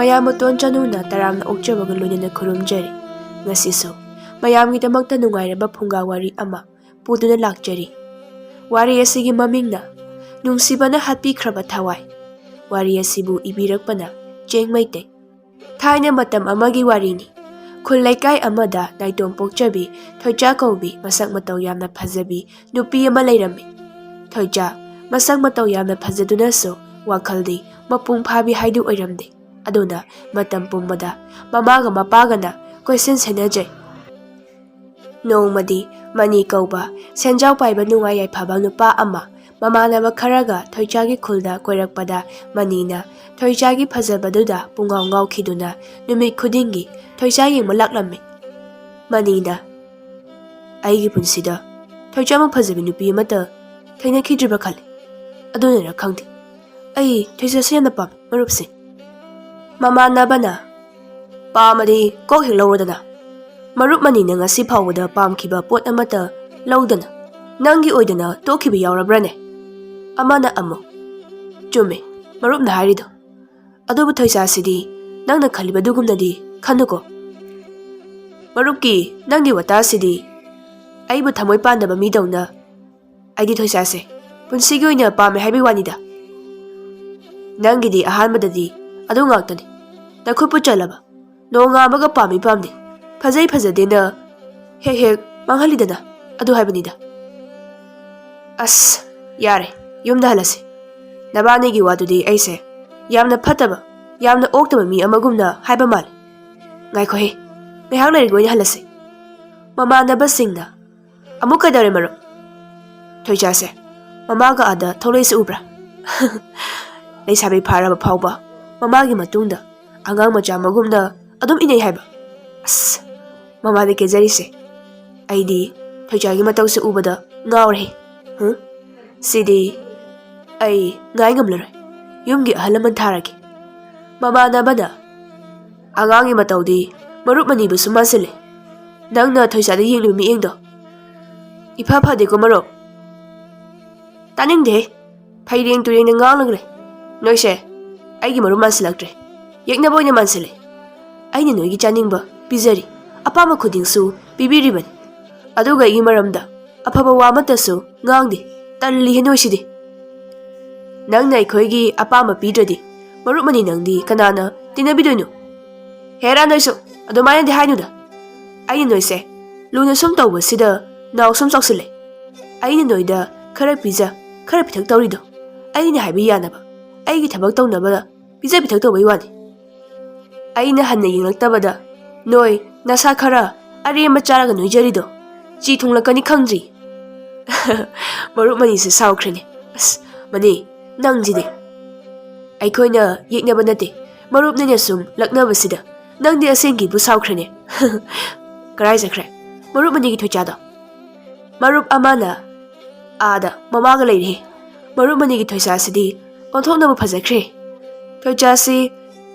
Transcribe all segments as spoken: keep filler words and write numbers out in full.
ꯃꯌꯥꯝꯕꯇꯣꯟ ꯆꯅꯨꯅ ꯇꯔꯥꯝꯅ ꯑꯣꯛꯆꯕꯒ ꯂꯣꯏꯅꯅ ꯈꯨꯔꯨꯝꯖꯔꯤ꯫ ꯉꯁꯤꯁꯨ ꯃꯌꯥꯝꯒꯤꯗꯃꯛꯇ ꯅꯨꯡꯉꯥꯏꯔꯕ ꯐꯨꯡꯒꯥ ꯋꯥꯔꯤ ꯑꯃ ꯄꯨꯗꯨꯅ ꯂꯥꯛꯆꯔꯤ꯫ ꯋꯥꯔꯤ ꯑꯁꯤꯒꯤ ꯃꯃꯤꯡꯅ ꯅꯨꯡꯁꯤꯕꯅ ꯍꯥꯠꯄꯤꯈ꯭ꯔꯕ ꯊꯋꯥꯏ꯫ ꯋꯥꯔꯤ ꯑꯁꯤꯕꯨ ꯏꯕꯤꯔꯛꯄꯅ ꯆꯦꯡ ꯃꯩꯇꯩ꯫ ꯊꯥꯏꯅ ꯃꯇꯝ ꯑꯃꯒꯤ ꯋꯥꯔꯤꯅꯤ꯫ ꯈꯨꯜ ꯂꯩꯀꯥꯏ ꯑꯃꯗ ꯅꯥꯏꯇꯣꯝ ꯄꯣꯛꯆꯕꯤ ꯊꯣꯏꯆꯥ ꯀꯧꯕꯤ ꯃꯁꯛ ꯃꯇꯧ ꯌꯥꯝꯅ ꯐꯖꯕꯤ ꯅꯨꯄꯤ ꯑꯃ ꯂꯩꯔꯝꯃꯤ꯫ ꯊꯣꯏꯆꯥ ꯃꯁꯛ ꯃꯇꯧ ꯌꯥꯝꯅ ꯐꯖꯗꯨꯅꯁꯨ ꯋꯥꯈꯜꯗꯤ ꯃꯄꯨꯡ ꯐꯥꯕꯤ ꯍꯥꯏꯗꯨ ꯑꯣꯏꯔꯝꯗꯦ꯫ ꯑꯗꯨꯅ ꯃꯇꯝ ꯄꯨꯝꯕꯗ ꯃꯃꯥꯒ ꯃꯄꯥꯒꯅ ꯀꯣꯏꯁꯦꯟ ꯁꯦꯟꯅꯖꯩ꯫ ꯅꯣꯡꯃꯗꯤ ꯃꯅꯤ ꯀꯧꯕ ꯁꯦꯟꯖꯥꯎ ꯄꯥꯏꯕ ꯅꯨꯡꯉꯥꯏ ꯌꯥꯏꯐꯕ ꯅꯨꯄꯥ ꯑꯃ ꯃꯃꯥꯟꯅꯕ ꯈꯔꯒ ꯊꯣꯏꯆꯥꯒꯤ ꯈꯨꯜꯗ ꯀꯣꯏꯔꯛꯄꯗ ꯃꯅꯤꯅ ꯊꯣꯏꯆꯥꯒꯤ ꯐꯖꯕꯗꯨꯗ ꯄꯨꯡꯉꯥꯎ ꯉꯥꯎꯈꯤꯗꯨꯅ ꯅꯨꯃꯤꯠ ꯈꯨꯗꯤꯡꯒꯤ ꯊꯣꯏꯆꯥ ꯌꯦꯡꯕ ꯂꯥꯛꯂꯝꯃꯤ꯫ ꯃꯅꯤꯅ, "ꯑꯩꯒꯤ ꯄꯨꯟꯁꯤꯗ ꯊꯣꯏꯆꯥꯃꯨꯛ ꯐꯖꯕꯤ ꯅꯨꯄꯤ ꯑꯃꯠꯇ ꯊꯦꯡꯅꯈꯤꯗ꯭ꯔꯤꯕ ꯈꯜꯂꯤ꯫ ꯑꯗꯨꯅꯔ ꯈꯪꯗꯦ, ꯑꯩ ꯊꯣꯏꯆꯥꯁꯦ ꯌꯥꯝꯅ ꯄꯥꯝꯃꯤ, ꯃꯔꯨꯞꯁꯤꯡ꯫" ꯃꯃꯥꯟꯅꯕꯅ, "ꯄꯥꯝꯃꯗꯤ ꯀꯣꯛ ꯍꯦꯛ ꯂꯧꯔꯣꯗꯅ꯫ ꯃꯔꯨꯞ ꯃꯅꯤꯅ ꯉꯁꯤ ꯐꯥꯎꯕꯗ ꯄꯥꯝꯈꯤꯕ ꯄꯣꯠ ꯑꯃꯠꯇ ꯂꯧꯗꯅ ꯅꯪꯒꯤ ꯑꯣꯏꯗꯅ ꯇꯣꯛꯈꯤꯕ ꯌꯥꯎꯔꯕ꯭ꯔꯅꯦ?" ꯑꯃꯅ ꯑꯃꯨꯛ, "ꯆꯨꯝꯃꯦ ꯃꯔꯨꯞꯅ ꯍꯥꯏꯔꯤꯗꯣ꯫ ꯑꯗꯨꯕꯨ ꯊꯣꯏꯁꯥꯁꯤꯗꯤ ꯅꯪꯅ ꯈꯜꯂꯤꯕꯗꯨꯒꯨꯝꯅꯗꯤ ꯈꯟꯅꯨꯀꯣ꯫ ꯃꯔꯨꯞꯀꯤ ꯅꯪꯒꯤ ꯋꯥꯇꯥꯁꯤꯗꯤ ꯑꯩꯕꯨ ꯊꯃꯣꯏ ꯄꯥꯟꯗꯕ ꯃꯤꯗꯧꯅ꯫ ꯑꯩꯗꯤ ꯊꯣꯏꯁꯥꯁꯦ ꯄꯨꯟꯁꯤꯒꯤ ꯑꯣꯏꯅ ꯄꯥꯝꯃꯦ ꯍꯥꯏꯕꯒꯤ ꯋꯥꯅꯤꯗ꯫ ꯅꯪꯒꯤꯗꯤ ꯑꯍꯥꯟꯕꯗꯗꯤ ꯑꯗꯨ ꯉꯥꯛꯇꯅꯤ꯫ ꯅꯈꯨꯠꯄꯨ ꯆꯜꯂꯕ ꯅꯣꯡꯉꯥꯟꯕꯒ ꯄꯥꯝꯃꯤ ꯄꯥꯝꯗꯦ, ꯐꯖꯩ ꯐꯖꯗꯦꯅ ꯍꯦꯛ ꯍꯦꯛ ꯃꯥꯡꯍꯜꯂꯤꯗꯅ, ꯑꯗꯨ ꯍꯥꯏꯕꯅꯤꯗ꯫" "ꯑꯁ, ꯌꯥꯔꯦ, ꯌꯨꯝꯗ ꯍꯜꯂꯁꯤ꯫ ꯅꯕꯥꯅꯤꯒꯤ ꯋꯥꯗꯨꯗꯤ ꯑꯩꯁꯦ ꯌꯥꯝꯅ ꯐꯠꯇꯕ, ꯌꯥꯝꯅ ꯑꯣꯛꯇꯕ ꯃꯤ ꯑꯃꯒꯨꯝꯅ ꯍꯥꯏꯕ ꯃꯥꯜꯂꯦ꯫ ꯉꯥꯏꯈꯣꯍꯦ, ꯉꯥꯏꯍꯥꯛ ꯂꯩꯔꯒ ꯑꯣꯏꯅ ꯍꯜꯂꯁꯤ꯫" ꯃꯃꯥꯟꯅꯕꯁꯤꯡꯅ, "ꯑꯃꯨꯛ ꯀꯩꯗꯧꯔꯦ ꯃꯔꯨꯞ? ꯊꯣꯏꯆꯥꯁꯦ ꯃꯃꯥꯒ ꯑꯥꯗ ꯊꯣꯛꯂꯛꯏꯁꯦ ꯎꯕ꯭ꯔꯥ? ꯂꯩꯁꯥꯕꯤ ꯐꯥꯔꯕ ꯐꯥꯎꯕ ꯃꯃꯥꯒꯤ ꯃꯇꯨꯡꯗ ꯑꯉꯥꯡ ꯃꯆꯥ ꯃꯒꯨꯝꯅ ꯑꯗꯨꯝ ꯏꯅꯩ ꯍꯥꯏꯕ꯫ ꯑꯁ, ꯃꯃꯥꯗ ꯀꯦꯖꯔꯤꯁꯦ꯫ ꯑꯩꯗꯤ ꯊꯣꯏꯆꯥꯒꯤ ꯃꯇꯧꯁꯦ ꯎꯕꯗ ꯉꯥꯎꯔꯦ꯫ ꯍꯨꯝ? ꯁꯤꯗꯤ ꯑꯩ ꯉꯥꯏ ꯉꯝꯂꯔꯣꯏ꯫ ꯌꯨꯝꯒꯤ ꯑꯍꯜ ꯂꯃꯟ ꯊꯥꯔꯒꯦ꯫" ꯃꯃꯥꯟꯅꯕꯅ, "ꯑꯉꯥꯡꯒꯤ ꯃꯇꯧꯗꯤ ꯃꯔꯨꯞ ꯃꯅꯤꯕꯨꯁꯨ ꯃꯥꯟꯁꯤꯜꯂꯦ꯫ ꯅꯪꯅ ꯊꯣꯏꯁꯥꯗ ꯌꯦꯡꯂꯤꯕ ꯃꯤꯠꯌꯦꯡꯗꯣ ꯏꯐ ꯐꯗꯦꯀꯣ ꯃꯔꯨꯞ꯫" "ꯇꯥꯅꯤꯡꯗꯦꯍꯦ, ꯐꯩꯔꯦꯡ ꯇꯨꯔꯦꯡꯅ ꯉꯥꯡꯂꯒ ꯂꯩ꯫ ꯅꯣꯏꯁꯦ ꯑꯩꯒꯤ ꯃꯔꯨꯞ ꯃꯥꯟꯁꯤꯜꯂꯛꯇ꯭ꯔꯦ꯫ ꯌꯦꯛꯅꯕ ꯑꯣꯏꯅ ꯃꯥꯟꯁꯤꯜꯂꯦ꯫ ꯑꯩꯅ ꯅꯣꯏꯒꯤ ꯆꯥꯅꯤꯡꯕ ꯄꯤꯖꯔꯤ, ꯑꯄꯥꯝꯕ ꯈꯨꯗꯤꯡꯁꯨ ꯄꯤꯕꯤꯔꯤꯕꯅꯤ꯫ ꯑꯗꯨꯒ ꯑꯩꯒꯤ ꯃꯔꯝꯗ ꯑꯐꯕ ꯋꯥ ꯑꯃꯠꯇꯁꯨ ꯉꯥꯡꯗꯦ꯫ ꯇꯜꯂꯤꯍꯦ ꯅꯣꯏꯁꯤꯗꯤ꯫ ꯅꯪꯅ ꯑꯩꯈꯣꯏꯒꯤ ꯑꯄꯥꯝꯕ ꯄꯤꯗ꯭ꯔꯗꯤ ꯃꯔꯨꯞ ꯃꯅꯤ ꯅꯪꯗꯤ ꯀꯅꯥꯅ ꯇꯤꯟꯅꯕꯤꯗꯣꯏꯅꯣ? ꯍꯦꯔꯥ ꯅꯣꯏꯁꯨ ꯑꯗꯨꯃꯥꯏꯅꯗꯤ ꯍꯥꯏꯅꯨꯗ꯫ ꯑꯩꯅ ꯅꯣꯏꯁꯦ ꯂꯨꯅ ꯁꯨꯝ ꯇꯧꯕꯁꯤꯗ ꯅꯥꯎ ꯁꯨꯝ ꯆꯥꯎꯁꯤꯜꯂꯦ꯫ ꯑꯩꯅ ꯅꯣꯏꯗ ꯈꯔ ꯄꯤꯖ, ꯈꯔ ꯄꯤꯊꯛ ꯇꯧꯔꯤꯗꯣ ꯑꯩꯅ ꯍꯥꯏꯕ ꯌꯥꯅꯕ, ꯑꯩꯒꯤ ꯊꯕꯛ ꯇꯧꯅꯕ ꯄꯤꯖ ꯄꯤꯊꯛ ꯇꯧꯕꯩ ꯋꯥꯅꯤ꯫ ꯑꯩꯅ ꯍꯟꯅ ꯌꯦꯡꯂꯛꯇꯕꯗ ꯅꯣꯏ ꯅꯁꯥ ꯈꯔ ꯑꯔꯦꯝꯕ ꯆꯥꯔꯒ ꯅꯣꯏꯖꯔꯤꯗꯣ ꯆꯤ ꯊꯨꯡꯂꯛꯀꯅꯤ ꯈꯪꯗ꯭ꯔꯤ꯫ ꯃꯔꯨꯞ ꯃꯅꯤꯁꯦ ꯁꯥꯎꯈ꯭ꯔꯦꯅꯦ꯫ ꯑꯁ, ꯃꯅꯤ, ꯅꯪꯁꯤꯗꯤ꯫ ꯑꯩꯈꯣꯏꯅ ꯌꯦꯛꯅꯕ ꯅꯠꯇꯦ, ꯃꯔꯨꯞꯅꯤꯅ ꯁꯨꯝ ꯂꯛꯅꯕꯁꯤꯗ ꯅꯪꯗꯤ ꯑꯁꯦꯡꯀꯤꯕꯨ ꯁꯥꯎꯈ꯭ꯔꯦꯅꯦ꯫ ꯀꯔꯥꯏ ꯆꯠꯈ꯭ꯔꯦ ꯃꯔꯨꯞ ꯃꯅꯤꯒꯤ ꯊꯣꯏꯆꯥꯗꯣ? ꯃꯔꯨꯞ ꯑꯃꯅ ꯑꯥꯗ ꯃꯃꯥꯒ ꯂꯩꯔꯦ꯫ ꯃꯔꯨꯞ ꯃꯅꯤꯒꯤ ꯊꯣꯏꯆꯥꯁꯤꯗꯤ ꯑꯣꯟꯊꯣꯛꯅꯕ ꯐꯖꯈ꯭ꯔꯦ꯫ ꯊꯣꯏꯆꯥꯁꯤ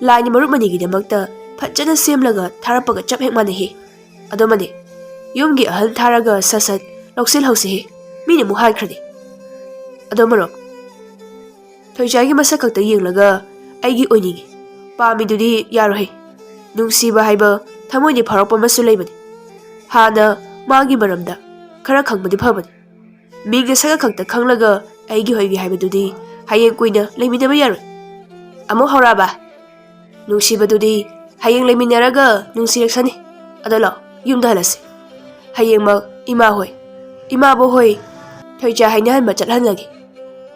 ꯂꯥꯏꯅ ꯃꯔꯨꯞ ꯃꯅꯤꯒꯤꯗꯃꯛꯇ ꯐꯖꯅ ꯁꯦꯝꯂꯒ ꯊꯥꯔꯛꯄꯒ ꯆꯞ ꯍꯦꯛ ꯃꯥꯟꯅꯩꯍꯦ꯫ ꯑꯗꯣ ꯃꯅꯤ, ꯌꯨꯝꯒꯤ ꯑꯍꯜ ꯊꯥꯔꯒ ꯁꯠ ꯁꯠ ꯂꯧꯁꯤꯜꯍꯧꯁꯤꯍꯦ꯫ ꯃꯤꯅ ꯑꯃꯨꯛ ꯍꯥꯏꯈ꯭ꯔꯗꯤ꯫ ꯑꯗꯣ ꯃꯔꯨꯞ, ꯊꯣꯏꯆꯥꯒꯤ ꯃꯁꯛ ꯈꯛꯇ ꯌꯦꯡꯂꯒ ꯑꯩꯒꯤ ꯑꯣꯏꯅꯤꯡꯉꯤ ꯄꯥꯝꯃꯤꯗꯨꯗꯤ ꯌꯥꯔꯣꯏꯍꯦ꯫ ꯅꯨꯡꯁꯤꯕ ꯍꯥꯏꯕ ꯊꯃꯣꯏꯗꯤ ꯐꯥꯎꯔꯛꯄ ꯑꯃꯁꯨ ꯂꯩꯕꯅꯤ꯫ ꯍꯥꯟꯅ ꯃꯥꯒꯤ ꯃꯔꯝꯗ ꯈꯔ ꯈꯪꯕꯗꯤ ꯐꯕꯅꯤ꯫ ꯃꯤꯡꯒ ꯁꯛꯀ ꯈꯛꯇ ꯈꯪꯂꯒ ꯑꯩꯒꯤ ꯍꯣꯏꯒꯤ ꯍꯥꯏꯕꯗꯨꯗꯤ ꯍꯌꯦꯡ ꯀꯨꯏꯅ ꯂꯩꯃꯤꯟꯅꯕ ꯌꯥꯔꯣꯏ꯫ ꯑꯃꯨꯛ ꯍꯧꯔꯛꯑꯕ? ꯅꯨꯡꯁꯤꯕꯗꯨꯗꯤ ꯍꯌꯦꯡ ꯂꯩꯃꯤꯟꯅꯔꯒ ꯅꯨꯡꯁꯤꯔꯛꯁꯅꯤ꯫ ꯑꯗꯣ ꯂꯥꯛꯑꯣ, ꯌꯨꯝꯗ ꯍꯜꯂꯁꯤ꯫ ꯍꯌꯦꯡꯃꯛ ꯏꯃꯥ ꯍꯣꯏ, ꯏꯃꯥꯕꯣꯛ ꯍꯣꯏ ꯊꯣꯏꯆꯥ ꯍꯥꯏꯅꯍꯟꯕ ꯆꯠꯍꯜꯂꯒꯦ꯫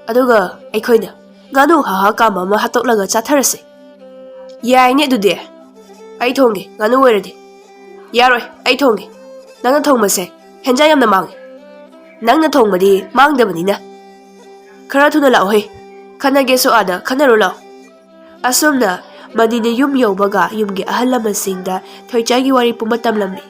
ꯑꯗꯨꯒ ꯑꯩꯈꯣꯏꯅ ꯉꯥꯅꯨ ꯍꯥ ꯍꯥ ꯀꯥꯝꯕ ꯑꯃ ꯍꯥꯠꯇꯣꯛꯂꯒ ꯆꯥꯊꯔꯁꯦ꯫ ꯌꯥꯏꯅꯦ ꯑꯗꯨꯗꯤ꯫ ꯑꯩ ꯊꯣꯡꯒꯦ, ꯉꯥꯅꯨ ꯑꯣꯏꯔꯗꯤ꯫ ꯌꯥꯔꯣꯏ, ꯑꯩ ꯊꯣꯡꯒꯦ꯫ ꯅꯪꯅ ꯊꯣꯡꯕꯁꯦ ꯍꯦꯟꯖꯥꯡ ꯌꯥꯝꯅ ꯃꯥꯡꯉꯦ꯫ ꯅꯪꯅ ꯊꯣꯡꯕꯗꯤ ꯃꯥꯡꯗꯕꯅꯤꯅ꯫ ꯈꯔ ꯊꯨꯅ ꯂꯥꯛꯑꯣꯍꯦ꯫ ꯈꯠꯅꯒꯦꯁꯨ ꯑꯥꯗ ꯈꯠꯅꯔꯨ ꯂꯥꯛꯑꯣ꯫ ꯑꯁꯨꯝꯅ ꯃꯅꯤꯅ ꯌꯨꯝ ꯌꯧꯕꯒ ꯌꯨꯝꯒꯤ ꯑꯍꯜ ꯂꯃꯟꯁꯤꯡꯗ ꯊꯣꯏꯆꯥꯒꯤ ꯋꯥꯔꯤ ꯄꯨꯝꯕ ꯇꯝꯂꯝꯃꯤ꯫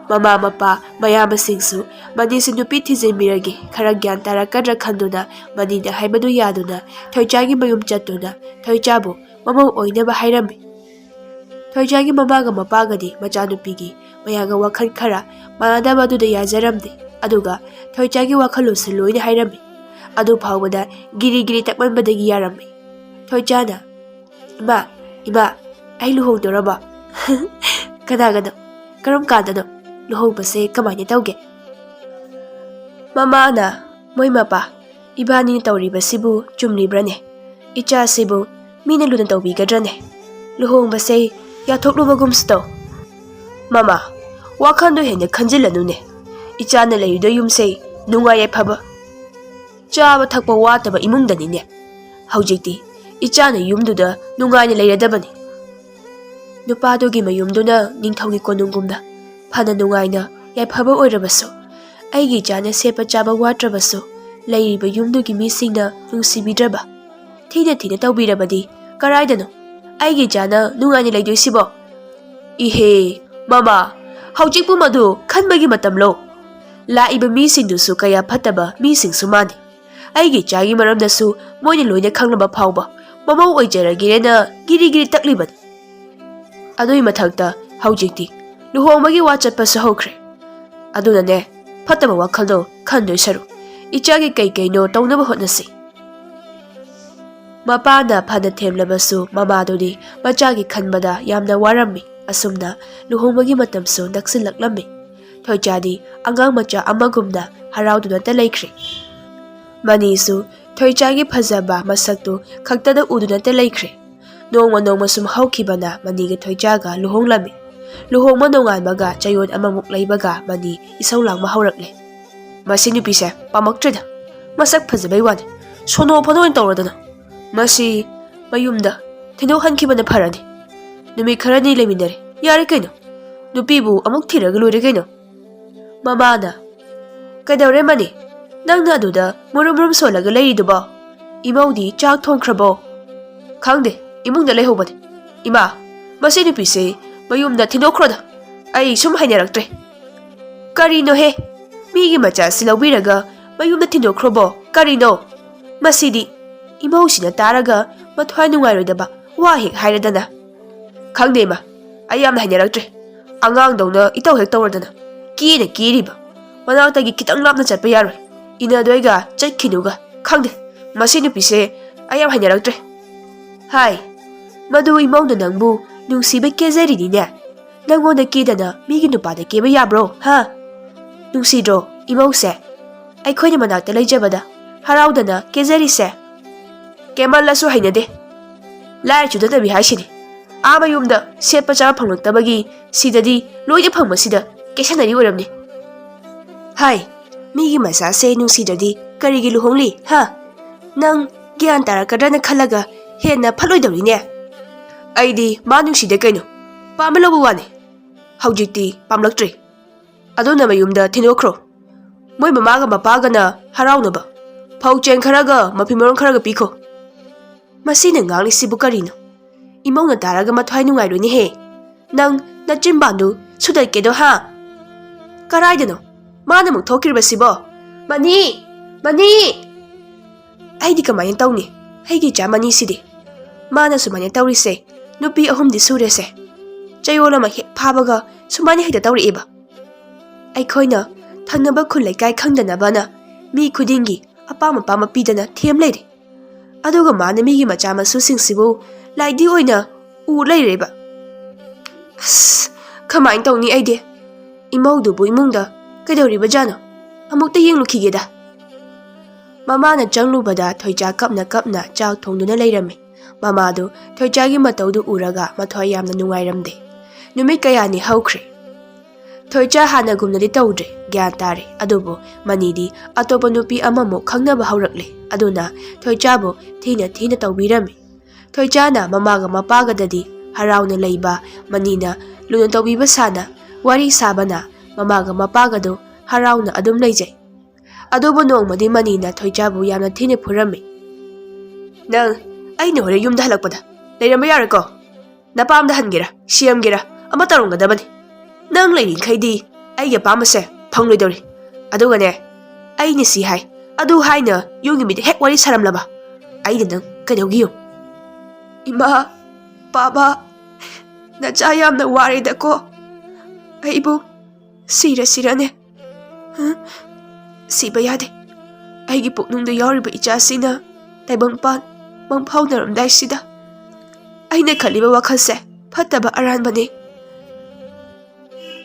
ꯃꯃꯥ ꯃꯄꯥ ꯃꯌꯥꯝꯕꯁꯤꯡꯁꯨ ꯃꯅꯤꯁꯤ ꯅꯨꯄꯤ ꯊꯤꯖꯤꯟꯕꯤꯔꯒꯦ, ꯈꯔ ꯒ꯭ꯌꯥꯟ ꯇꯥꯔꯛꯀꯗ꯭ꯔꯥ ꯈꯟꯗꯨꯅ ꯃꯅꯤꯅ ꯍꯥꯏꯕꯗꯨ ꯌꯥꯗꯨꯅ ꯊꯣꯏꯆꯥꯒꯤ ꯃꯌꯨꯝ ꯆꯠꯇꯨꯅ ꯊꯣꯏꯆꯥꯕꯨ ꯃꯃꯧ ꯑꯣꯏꯅꯕ ꯍꯥꯏꯔꯝꯃꯤ꯫ ꯊꯣꯏꯆꯥꯒꯤ ꯃꯃꯥꯒ ꯃꯄꯥꯒꯗꯤ ꯃꯆꯥꯅꯨꯄꯤꯒꯤ ꯃꯌꯥꯒ ꯋꯥꯈꯜ ꯈꯔ ꯃꯥꯟꯅꯗꯕ ꯑꯗꯨꯗ ꯌꯥꯖꯔꯝꯗꯦ꯫ ꯑꯗꯨꯒ ꯊꯣꯏꯆꯥꯒꯤ ꯋꯥꯈꯜꯂꯣꯟꯁꯨ ꯂꯣꯏꯅ ꯍꯥꯏꯔꯝꯃꯤ꯫ ꯑꯗꯨ ꯐꯥꯎꯕꯗ ꯒꯤꯔꯤ ꯒꯤꯔꯤ ꯇꯛꯃꯟꯕꯗꯒꯤ ꯌꯥꯔꯝꯃꯤ꯫ ꯊꯣꯏꯆꯥꯅ, "ꯏꯃꯥ, "ꯏꯃꯥ, ꯑꯩ ꯂꯨꯍꯣꯡꯗꯣꯔꯕꯣ?" "ꯀꯅꯥꯒꯅꯣ? ꯀꯔꯝ ꯀꯥꯟꯗꯅꯣ? ꯂꯨꯍꯣꯡꯕꯁꯦ ꯀꯃꯥꯏꯅ ꯇꯧꯒꯦ?" ꯃꯃꯥꯅ, "ꯃꯣꯏ ꯃꯄꯥ, ꯏꯕꯥꯅꯤꯅ ꯇꯧꯔꯤꯕꯁꯤꯕꯨ ꯆꯨꯝꯂꯤꯕ꯭ꯔꯅꯦ? ꯏꯆꯥꯁꯤꯕꯨ ꯃꯤꯅ ꯂꯨꯅ ꯇꯧꯕꯤꯒꯗ꯭ꯔꯅꯦ? ꯂꯨꯍꯣꯡꯕꯁꯦ ꯌꯥꯊꯣꯛꯂꯨꯕꯒꯨꯝꯁꯨ ꯇꯧ꯫" "ꯃꯃꯥ, ꯋꯥꯈꯜꯗꯣ ꯍꯦꯟꯅ ꯈꯟꯖꯤꯜꯂꯅꯨꯅꯦ꯫ ꯏꯆꯥꯅ ꯂꯩꯔꯤꯗꯣ ꯌꯨꯝꯁꯦ ꯅꯨꯡꯉꯥꯏ ꯌꯥꯏꯐꯕ, ꯆꯥꯕ ꯊꯛꯄ ꯋꯥꯠꯇꯕ ꯏꯃꯨꯡꯗꯅꯤꯅꯦ꯫ ꯍꯧꯖꯤꯛꯇꯤ ꯏꯆꯥꯅ ꯌꯨꯝꯗꯨꯗ ꯅꯨꯡꯉꯥꯏꯅ ꯂꯩꯔꯗꯕꯅꯤ꯫ ꯅꯨꯄꯥꯗꯨꯒꯤ ꯃꯌꯨꯝꯗꯨꯅ ꯅꯤꯡꯊꯧꯒꯤ ꯀꯣꯅꯨꯡꯒꯨꯝꯅ ꯐꯅ ꯅꯨꯡꯉꯥꯏꯅ ꯌꯥꯏꯐꯕ ꯑꯣꯏꯔꯕꯁꯨ, ꯑꯩꯒꯤ ꯏꯆꯥꯅ ꯁꯦꯠꯄ ꯆꯥꯕ ꯋꯥꯠꯇ꯭ꯔꯕꯁꯨ, ꯂꯩꯔꯤꯕ ꯌꯨꯝꯗꯨꯒꯤ ꯃꯤꯁꯤꯡꯅ ꯅꯨꯡꯁꯤꯕꯤꯗ꯭ꯔꯕ, ꯊꯤꯅ ꯊꯤꯅ ꯇꯧꯕꯤꯔꯕꯗꯤ ꯀꯔꯥꯏꯗꯅꯣ ꯑꯩꯒꯤ ꯏꯆꯥꯅ ꯅꯨꯡꯉꯥꯏꯅ ꯂꯩꯗꯣꯏꯁꯤꯕꯣ?" "ꯏꯍꯦ, ꯃꯃꯥ, ꯍꯧꯖꯤꯛꯄꯨ ꯃꯗꯨ ꯈꯟꯕꯒꯤ ꯃꯇꯝꯂꯣ? ꯂꯥꯛꯏꯕ ꯃꯤꯁꯤꯡꯗꯨꯁꯨ ꯀꯌꯥ ꯐꯠꯇꯕ ꯃꯤꯁꯤꯡꯁꯨ ꯃꯥꯟꯅꯤ꯫ ꯑꯩꯒꯤ ꯏꯆꯥꯒꯤ ꯃꯔꯝꯗꯁꯨ ꯃꯣꯏꯅ ꯂꯣꯏꯅ ꯈꯪꯂꯕ ꯐꯥꯎꯕ ꯃꯃꯧ ꯑꯣꯏꯖꯔꯒꯦꯅ ꯒꯤꯔꯤ ꯒꯤꯔꯤ ꯇꯛꯂꯤꯕꯅꯤ꯫ ꯑꯗꯨꯒꯤ ꯃꯊꯛꯇ ꯍꯧꯖꯤꯛꯇꯤ ꯂꯨꯍꯣꯡꯕꯒꯤ ꯋꯥ ꯆꯠꯄꯁꯨ ꯍꯧꯈ꯭ꯔꯦ꯫ ꯑꯗꯨꯅꯅꯦ, ꯐꯠꯇꯕ ꯋꯥꯈꯜꯗꯣ ꯈꯟꯗꯣꯏ ꯁꯔꯨꯛ ꯏꯆꯥꯒꯤ ꯀꯩ ꯀꯩꯅꯣ ꯇꯧꯅꯕ ꯍꯣꯠꯅꯁꯤ꯫" ꯃꯄꯥꯅ ꯐꯅ ꯊꯦꯝꯂꯕꯁꯨ ꯃꯃꯥꯗꯨꯗꯤ ꯃꯆꯥꯒꯤ ꯈꯟꯕꯗ ꯌꯥꯝꯅ ꯋꯥꯔꯝꯃꯤ꯫ ꯑꯁꯨꯝꯅ ꯂꯨꯍꯣꯡꯕꯒꯤ ꯃꯇꯝꯁꯨ ꯅꯛꯁꯤꯜꯂꯛꯂꯝꯃꯤ꯫ ꯊꯣꯏꯆꯥꯗꯤ ꯑꯉꯥꯡ ꯃꯆꯥ ꯑꯃꯒꯨꯝꯅ ꯍꯔꯥꯎꯗꯨꯅꯇ ꯂꯩꯈ꯭ꯔꯦ꯫ ꯃꯅꯤꯁꯨ ꯊꯣꯏꯆꯥꯒꯤ ꯐꯖꯕ ꯃꯁꯛꯇꯨ ꯈꯛꯇꯗ ꯎꯗꯨꯅꯇ ꯂꯩꯈ꯭ꯔꯦ꯫ ꯅꯣꯡꯃ ꯅꯣꯡꯃ ꯁꯨꯝ ꯍꯧꯈꯤꯕꯅ ꯃꯅꯤꯒ ꯊꯣꯏꯆꯥꯒ ꯂꯨꯍꯣꯡꯂꯝꯃꯤ꯫ ꯂꯨꯍꯣꯡꯕ ꯅꯣꯡꯉꯥꯟꯕꯒ ꯆꯌꯣꯜ ꯑꯃꯃꯨꯛ ꯂꯩꯕꯒ ꯃꯅꯤ ꯏꯁꯧ ꯂꯥꯡꯕ ꯍꯧꯔꯛꯂꯦ꯫ "ꯃꯁꯤ ꯅꯨꯄꯤꯁꯦ ꯄꯥꯝꯃꯛꯇ꯭ꯔꯦꯗ꯫ ꯃꯁꯛ ꯐꯖꯕꯩ ꯋꯥꯅꯤ꯫ ꯁꯣꯅꯣ ꯐꯣꯅꯣ ꯑꯣꯏꯅ ꯇꯧꯔꯗꯅ꯫ ꯃꯁꯤ ꯃꯌꯨꯝꯗ ꯊꯤꯟꯗꯣꯛꯍꯟꯈꯤꯕꯅ ꯐꯔꯅꯤ꯫ ꯅꯨꯃꯤꯠ ꯈꯔꯅꯤ ꯂꯩꯃꯤꯟꯅꯔꯦ꯫ ꯌꯥꯔꯦ ꯀꯩꯅꯣ꯫ ꯅꯨꯄꯤꯕꯨ ꯑꯃꯨꯛ ꯊꯤꯔꯒ ꯂꯣꯏꯔꯦ ꯀꯩꯅꯣ꯫" ꯃꯃꯥꯅ, "ꯀꯩꯗꯧꯔꯦ ꯃꯅꯤ? ꯅꯪꯅ ꯑꯗꯨꯗ ꯃꯨꯔꯨꯝ ꯃꯨꯔꯨꯝ ꯁꯣꯜꯂꯒ ꯂꯩꯔꯤꯗꯨꯕꯣ? ꯏꯃꯧꯗꯤ ꯆꯥꯛ ꯊꯣꯡꯈ꯭ꯔꯕꯣ?" "ꯈꯪꯗꯦ, ꯏꯃꯨꯡꯗ ꯂꯩꯍꯧꯕꯅꯤ꯫" "ꯏꯃꯥ, ꯃꯁꯤ ꯅꯨꯄꯤꯁꯦ ꯃꯌꯨꯝꯗ ꯊꯤꯟꯗꯣꯛꯈ꯭ꯔꯣꯗ꯫ ꯑꯩ ꯁꯨꯝ ꯍꯩꯅꯔꯛꯇ꯭ꯔꯦ꯫" "ꯀꯔꯤꯅꯣꯍꯦ? ꯃꯤꯒꯤ ꯃꯆꯥꯁꯤ ꯂꯧꯕꯤꯔꯒ ꯃꯌꯨꯝꯗ ꯊꯤꯟꯗꯣꯛꯈ꯭ꯔꯣꯕꯣ? ꯀꯔꯤꯅꯣ? ꯃꯁꯤꯗꯤ ꯏꯃꯧꯁꯤꯅ ꯇꯥꯔꯒ ꯃꯊ꯭ꯋꯥꯏ ꯅꯨꯡꯉꯥꯏꯔꯣꯏꯗꯕ ꯋꯥ ꯍꯦꯛ ꯍꯥꯏꯔꯗꯅ꯫" "ꯈꯪꯗꯦ ꯏꯃꯥ, ꯑꯩ ꯌꯥꯝꯅ ꯍꯩꯅꯔꯛꯇ꯭ꯔꯦ꯫ ꯑꯉꯥꯡꯗꯧꯅ ꯏꯇꯧ ꯍꯦꯛ ꯇꯧꯔꯗꯅ꯫ ꯀꯦꯅ ꯀꯦꯔꯤꯕ꯫ ꯃꯅꯥꯛꯇꯒꯤ ꯈꯤꯇꯪ ꯂꯥꯞꯅ ꯆꯠꯄ ꯌꯥꯔꯣꯏ꯫ ꯏꯅꯗꯣꯏꯒ ꯆꯠꯈꯤꯅꯨꯒ꯫ ꯈꯪꯗꯦ, ꯃꯁꯤ ꯅꯨꯄꯤꯁꯦ ꯑꯩ ꯌꯥꯝ ꯍꯩꯅꯔꯛꯇ꯭ꯔꯦ꯫" "ꯍꯥꯏ, ꯃꯗꯨ ꯏꯃꯧꯅ ꯅꯪꯕꯨ ꯅꯨꯡꯁꯤꯕ ꯀꯦꯖꯔꯤꯅꯤꯅꯦ꯫ ꯅꯪꯉꯣꯟꯗ ꯀꯦꯗꯅ ꯃꯤꯒꯤ ꯅꯨꯄꯥꯗ ꯀꯦꯕ ꯌꯥꯕ꯭ꯔꯣ, ꯍꯥ? ꯅꯨꯡꯁꯤꯗ꯭ꯔꯣ ꯏꯃꯧꯁꯦ? ꯑꯩꯈꯣꯏꯅ ꯃꯅꯥꯛꯇ ꯂꯩꯖꯕꯗ ꯍꯔꯥꯎꯗꯅ ꯀꯦꯖꯔꯤꯁꯦ꯫ ꯀꯦꯃꯜꯂꯁꯨ ꯍꯩꯅꯗꯦ꯫ ꯂꯥꯏꯔ ꯆꯨꯗꯅꯕꯤ ꯍꯥꯏꯁꯤꯅꯤ꯫ ꯑꯥ ꯃꯌꯨꯝꯗ ꯁꯦꯠꯄ ꯆꯥꯕ ꯐꯪꯂꯛꯇꯕꯒꯤ ꯁꯤꯗꯗꯤ ꯂꯣꯏꯅ ꯐꯪꯕꯁꯤꯗ ꯀꯦꯁꯟꯅꯔꯤ ꯑꯣꯏꯔꯝꯅꯤ꯫ ꯍꯥꯏ, ꯃꯤꯒꯤ ꯃꯆꯥꯁꯦ ꯅꯨꯡꯁꯤꯗ꯭ꯔꯗꯤ ꯀꯔꯤꯒꯤ ꯂꯨꯍꯣꯡꯂꯤ, ꯍꯥ? ꯅꯪ ꯒ꯭ꯌꯥꯟ ꯇꯥꯔꯛꯀꯗ꯭ꯔꯅ ꯈꯜꯂꯒ ꯍꯦꯟꯅ ꯐꯠꯂꯣꯏꯗꯧꯔꯤꯅꯦ꯫ ꯑꯩꯗꯤ ꯃꯥ ꯅꯨꯡꯁꯤꯗꯦ ꯀꯩꯅꯣ, ꯄꯥꯝꯕ ꯂꯧꯕ ꯋꯥꯅꯤ꯫ ꯍꯧꯖꯤꯛꯇꯤ ꯄꯥꯝꯂꯛꯇ꯭ꯔꯦ꯫ ꯑꯗꯨꯅ ꯃꯌꯨꯝꯗ ꯊꯤꯟꯗꯣꯛꯈ꯭ꯔꯣ꯫ ꯃꯣꯏ ꯃꯃꯥꯒ ꯃꯄꯥꯒꯅ ꯍꯔꯥꯎꯅꯕ ꯐꯧ ꯆꯦꯡ ꯈꯔꯒ ꯃꯐꯤ ꯃꯔꯣꯟ ꯈꯔꯒ ꯄꯤꯈꯣ꯫ ꯃꯁꯤꯅ ꯉꯥꯡꯂꯤꯁꯤꯕꯨ ꯀꯔꯤꯅꯣ? ꯏꯃꯧꯅ ꯇꯥꯔꯒ ꯃꯊ꯭ꯋꯥꯏ ꯅꯨꯡꯉꯥꯏꯔꯣꯏꯅꯦꯍꯦ꯫ ꯅꯪ ꯅꯆꯤꯟꯕꯥꯟꯗꯨ ꯁꯨꯗꯠꯀꯦꯗꯣ, ꯍꯥ? ꯀꯔꯥꯏꯗꯅꯣ ꯃꯥꯅ ꯑꯃꯨꯛ ꯊꯣꯛꯈ꯭ꯔꯤꯕꯁꯤꯕꯣ? ꯃꯅꯤ! ꯃꯅꯤ! ꯑꯩꯗꯤ ꯀꯃꯥꯏꯅ ꯇꯧꯅꯤ? ꯑꯩꯒꯤ ꯏꯆꯥ ꯃꯅꯤꯁꯤꯗꯤ꯫ ꯃꯥꯅ ꯁꯨꯃꯥꯏꯅ ꯇꯧꯔꯤꯁꯦ ꯅꯨꯄꯤ ꯑꯍꯨꯝꯗꯤ ꯁꯨꯔꯦꯁꯦ꯫ ꯆꯌꯣꯜ ꯑꯃ ꯍꯦꯛ ꯐꯥꯕꯒ ꯁꯨꯃꯥꯏꯅ ꯍꯦꯛꯇ ꯇꯧꯔꯛꯑꯦꯕ꯫ ꯑꯩꯈꯣꯏꯅ ꯊꯪꯅꯕ ꯈꯨꯜ ꯂꯩꯀꯥꯏ ꯈꯪꯗꯅꯕꯅ ꯃꯤ ꯈꯨꯗꯤꯡꯒꯤ ꯑꯄꯥꯝ ꯑꯄꯥꯝꯕ ꯄꯤꯗꯅ ꯊꯦꯝ ꯂꯩꯔꯦ꯫ ꯑꯗꯨꯒ ꯃꯥꯅ ꯃꯤꯒꯤ ꯃꯆꯥ ꯃꯁꯨꯁꯤꯡꯁꯤꯕꯨ ꯂꯥꯏꯗꯤ ꯑꯣꯏꯅ ꯎ ꯂꯩꯔꯦꯕ꯫ ꯑꯁ, ꯀꯃꯥꯏꯅ ꯇꯧꯅꯤ ꯑꯩꯗꯤ? ꯏꯃꯧꯗꯨꯕꯨ ꯏꯃꯨꯡꯗ ꯀꯩꯗꯧꯔꯤꯕꯖꯥꯠꯅꯣ? ꯑꯃꯨꯛꯇ ꯌꯦꯡꯂꯨꯈꯤꯒꯦꯗ꯫ ꯃꯃꯥꯅ ꯆꯪꯂꯨꯕꯗ ꯊꯣꯏꯆꯥ ꯀꯞꯅ ꯀꯞꯅ ꯆꯥꯛ ꯊꯣꯡꯗꯨꯅ ꯂꯩꯔꯝꯃꯤ꯫ ꯃꯃꯥꯗꯨ ꯊꯣꯏꯆꯥꯒꯤ ꯃꯇꯧꯗꯨ ꯎꯔꯒ ꯃꯊ꯭ꯋꯥꯏ ꯌꯥꯝꯅ ꯅꯨꯡꯉꯥꯏꯔꯝꯗꯦ꯫ ꯅꯨꯃꯤꯠ ꯀꯌꯥꯅꯤ ꯍꯧꯈ꯭ꯔꯦ꯫ ꯊꯣꯏꯆꯥ ꯍꯥꯟꯅꯒꯨꯝꯅꯗꯤ ꯇꯧꯗ꯭ꯔꯦ, ꯒ꯭ꯌꯥꯟ ꯇꯥꯔꯦ꯫ ꯑꯗꯨꯕꯨ ꯃꯅꯤꯗꯤ ꯑꯇꯣꯞꯄ ꯅꯨꯄꯤ ꯑꯃꯃꯨꯛ ꯈꯪꯅꯕ ꯍꯧꯔꯛꯂꯦ꯫ ꯑꯗꯨꯅ ꯊꯣꯏꯆꯥꯕꯨ ꯊꯤꯅ ꯊꯤꯅ ꯇꯧꯕꯤꯔꯝꯃꯤ꯫ ꯊꯣꯏꯆꯥꯅ ꯃꯃꯥꯒ ꯃꯄꯥꯒꯗꯗꯤ ꯍꯔꯥꯎꯅ ꯂꯩꯕ, ꯃꯅꯤꯅ ꯂꯨꯅ ꯇꯧꯕꯤꯕ ꯁꯥꯅ ꯋꯥꯔꯤ ꯁꯥꯕꯅ ꯃꯃꯥꯒ ꯃꯄꯥꯒꯗꯨ ꯍꯔꯥꯎꯅ ꯑꯗꯨꯝ ꯂꯩꯖꯩ꯫ ꯑꯗꯨꯕꯨ ꯅꯣꯡꯃꯗꯤ ꯃꯅꯤꯅ ꯊꯣꯏꯆꯥꯕꯨ ꯌꯥꯝꯅ ꯊꯤꯅ ꯐꯨꯔꯝꯃꯤ꯫ "ꯅꯪ ꯑꯩꯅ ꯍꯣꯔꯦꯟ ꯌꯨꯝꯗ ꯍꯜꯂꯛꯄꯗ ꯂꯩꯔꯝꯕ ꯌꯥꯔꯣꯏꯀꯣ꯫ ꯅꯄꯥꯝꯗ ꯍꯟꯒꯦꯔꯥ, ꯁꯤꯔꯝꯒꯦꯔꯥ, ꯑꯃ ꯇꯧꯔꯝꯒꯗꯕꯅꯤ꯫ ꯅꯪ ꯂꯩꯔꯤꯈꯩꯗꯤ ꯑꯩꯒꯤ ꯑꯄꯥꯝꯕꯁꯦ ꯐꯪꯂꯣꯏꯗꯧꯔꯤ꯫ ꯑꯗꯨꯒꯅꯦ, ꯑꯩꯅ ꯁꯤ ꯍꯥꯏ, ꯑꯗꯨ ꯍꯥꯏꯅ ꯌꯨꯝꯒꯤ ꯃꯤꯗ ꯍꯦꯛ ꯋꯥꯔꯤ ꯁꯥꯔꯝꯂꯕ, ꯑꯩꯅ ꯅꯪ ꯀꯩꯗꯧꯒꯦ ꯌꯦꯡꯉꯨ꯫" "ꯏꯃꯥ, ꯄꯥꯕ, ꯅꯆꯥ ꯌꯥꯝꯅ ꯋꯥꯔꯦꯗꯀꯣ꯫ ꯑꯩꯕꯨ ꯁꯤꯔ ꯁꯤꯔꯅꯦ꯫ ꯍ? ꯁꯤꯕ ꯌꯥꯗꯦ꯫ ꯑꯩꯒꯤ ꯄꯨꯛꯅꯨꯡꯗ ꯌꯥꯎꯔꯤꯕ ꯏꯆꯥꯁꯤꯅ ꯇꯥꯏꯕꯪꯄꯥꯟ ꯃꯪꯐꯥꯎꯅꯔꯝꯗꯥꯏꯁꯤꯗ ꯑꯩꯅ ꯈꯜꯂꯤꯕ ꯋꯥꯈꯜꯁꯦ ꯐꯠꯇꯕ ꯑꯔꯥꯟꯕꯅꯤ꯫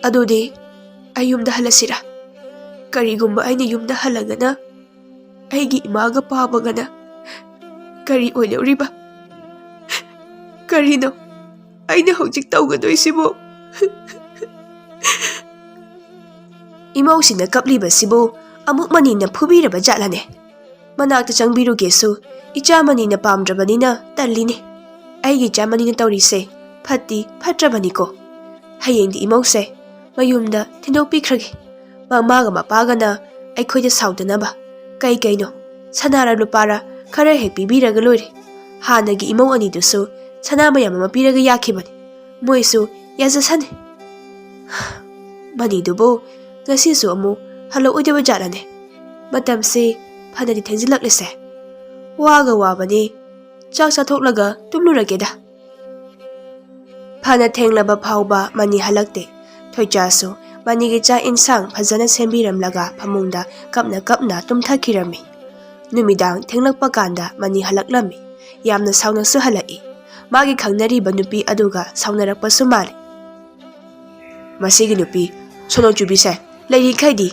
ꯑꯗꯨꯗꯤ ꯑꯩ ꯌꯨꯝꯗ ꯍꯜꯂꯁꯤꯔꯥ? ꯀꯔꯤꯒꯨꯝꯕ ꯑꯩꯅ ꯌꯨꯝꯗ ꯍꯜꯂꯒꯅ ꯑꯩꯒꯤ ꯏꯃꯥꯒ ꯄꯥꯕꯒꯅ ꯀꯔꯤ ꯑꯣꯏꯗꯧꯔꯤꯕ? ꯀꯔꯤꯅꯣ ꯑꯩꯅ ꯍꯧꯖꯤꯛ ꯇꯧꯒꯗꯣꯏꯁꯤꯕꯨ? ꯏꯃꯧꯁꯤꯅ ꯀꯞꯂꯤꯕꯁꯤꯕꯨ ꯑꯃꯨꯛ ꯃꯅꯤꯅ ꯐꯨꯕꯤꯔꯕ ꯖꯥꯠꯂꯅꯦ? ꯃꯅꯥꯛꯇ ꯆꯪꯕꯤꯔꯨꯒꯦꯁꯨ ꯏꯆꯥ ꯃꯅꯤꯅ ꯄꯥꯝꯗ꯭ꯔꯕꯅꯤꯅ ꯇꯜꯂꯤꯅꯦ꯫ ꯑꯩꯒꯤ ꯏꯆꯥ ꯃꯅꯤꯅ ꯇꯧꯔꯤꯁꯦ ꯐꯠꯇꯤ ꯐꯠꯇ꯭ꯔꯕꯅꯤꯀꯣ꯫ ꯍꯌꯦꯡꯗꯤ ꯏꯃꯧꯁꯦ ꯃꯌꯨꯝꯗ ꯊꯤꯟꯗꯣꯛꯄꯤꯈ꯭ꯔꯒꯦ꯫ ꯃꯃꯥꯒ ꯃꯄꯥꯒꯅ ꯑꯩꯈꯣꯏꯗ ꯁꯥꯎꯗꯅꯕ ꯀꯩ ꯀꯩꯅꯣ, ꯁꯅꯥꯔ ꯂꯨꯄꯥꯔ ꯈꯔ ꯍꯦꯛ ꯄꯤꯕꯤꯔꯒ ꯂꯣꯏꯔꯦ꯫ ꯍꯥꯟꯅꯒꯤ ꯏꯃꯧ ꯑꯅꯤꯗꯨꯁꯨ ꯁꯅꯥ ꯃꯌꯥꯝ ꯑꯃ ꯄꯤꯔꯒ ꯌꯥꯈꯤꯕꯅꯤ꯫ ꯃꯣꯏꯁꯨ ꯌꯥꯖꯁꯅꯤ꯫ ꯃꯅꯤꯗꯨꯕꯨ ꯉꯁꯤꯁꯨ ꯑꯃꯨꯛ ꯍꯜꯂꯛꯑꯣꯏꯗꯕ ꯖꯥꯠꯂꯅꯦ? ꯃꯇꯝꯁꯤ ꯐꯅꯗꯤ ꯊꯦꯡꯖꯤꯜꯂꯛꯂꯤꯁꯦ꯫ ꯋꯥꯒ ꯋꯥꯕꯅꯤ꯫ ꯆꯥꯛ ꯆꯥꯊꯣꯛꯂꯒ ꯇꯨꯝꯂꯨꯔꯒꯦꯗ꯫ ꯐꯅ ꯊꯦꯡꯂꯕ ꯐꯥꯎꯕ ꯃꯅꯤ ꯍꯜꯂꯛꯇꯦ꯫ ꯊꯣꯏꯆꯥꯁꯨ ꯃꯅꯤꯒꯤ ꯆꯥꯛ ꯏꯟꯁꯥꯡ ꯐꯖꯅ ꯁꯦꯝꯕꯤꯔꯝꯂꯒ ꯐꯃꯨꯡꯗ ꯀꯞꯅ ꯀꯞꯅ ꯇꯨꯝꯊꯈꯤꯔꯝꯃꯤ꯫ ꯅꯨꯃꯤꯗꯥꯡ ꯊꯦꯡꯂꯛꯄ ꯀꯥꯟꯗ ꯃꯅꯤ ꯍꯜꯂꯛꯂꯝꯃꯤ꯫ ꯌꯥꯝꯅ ꯁꯥꯎꯅꯁꯨ ꯍꯜꯂꯛꯏ꯫ ꯃꯥꯒꯤ ꯈꯪꯅꯔꯤꯕ ꯅꯨꯄꯤ ꯑꯗꯨꯒ ꯁꯥꯎꯅꯔꯛꯄꯁꯨ ꯃꯥꯜꯂꯤ꯫ "ꯃꯁꯤꯒꯤ ꯅꯨꯄꯤ ꯁꯣꯅꯣ ꯆꯨꯕꯤꯁꯦ ꯂꯩꯔꯤꯈꯩꯗꯤ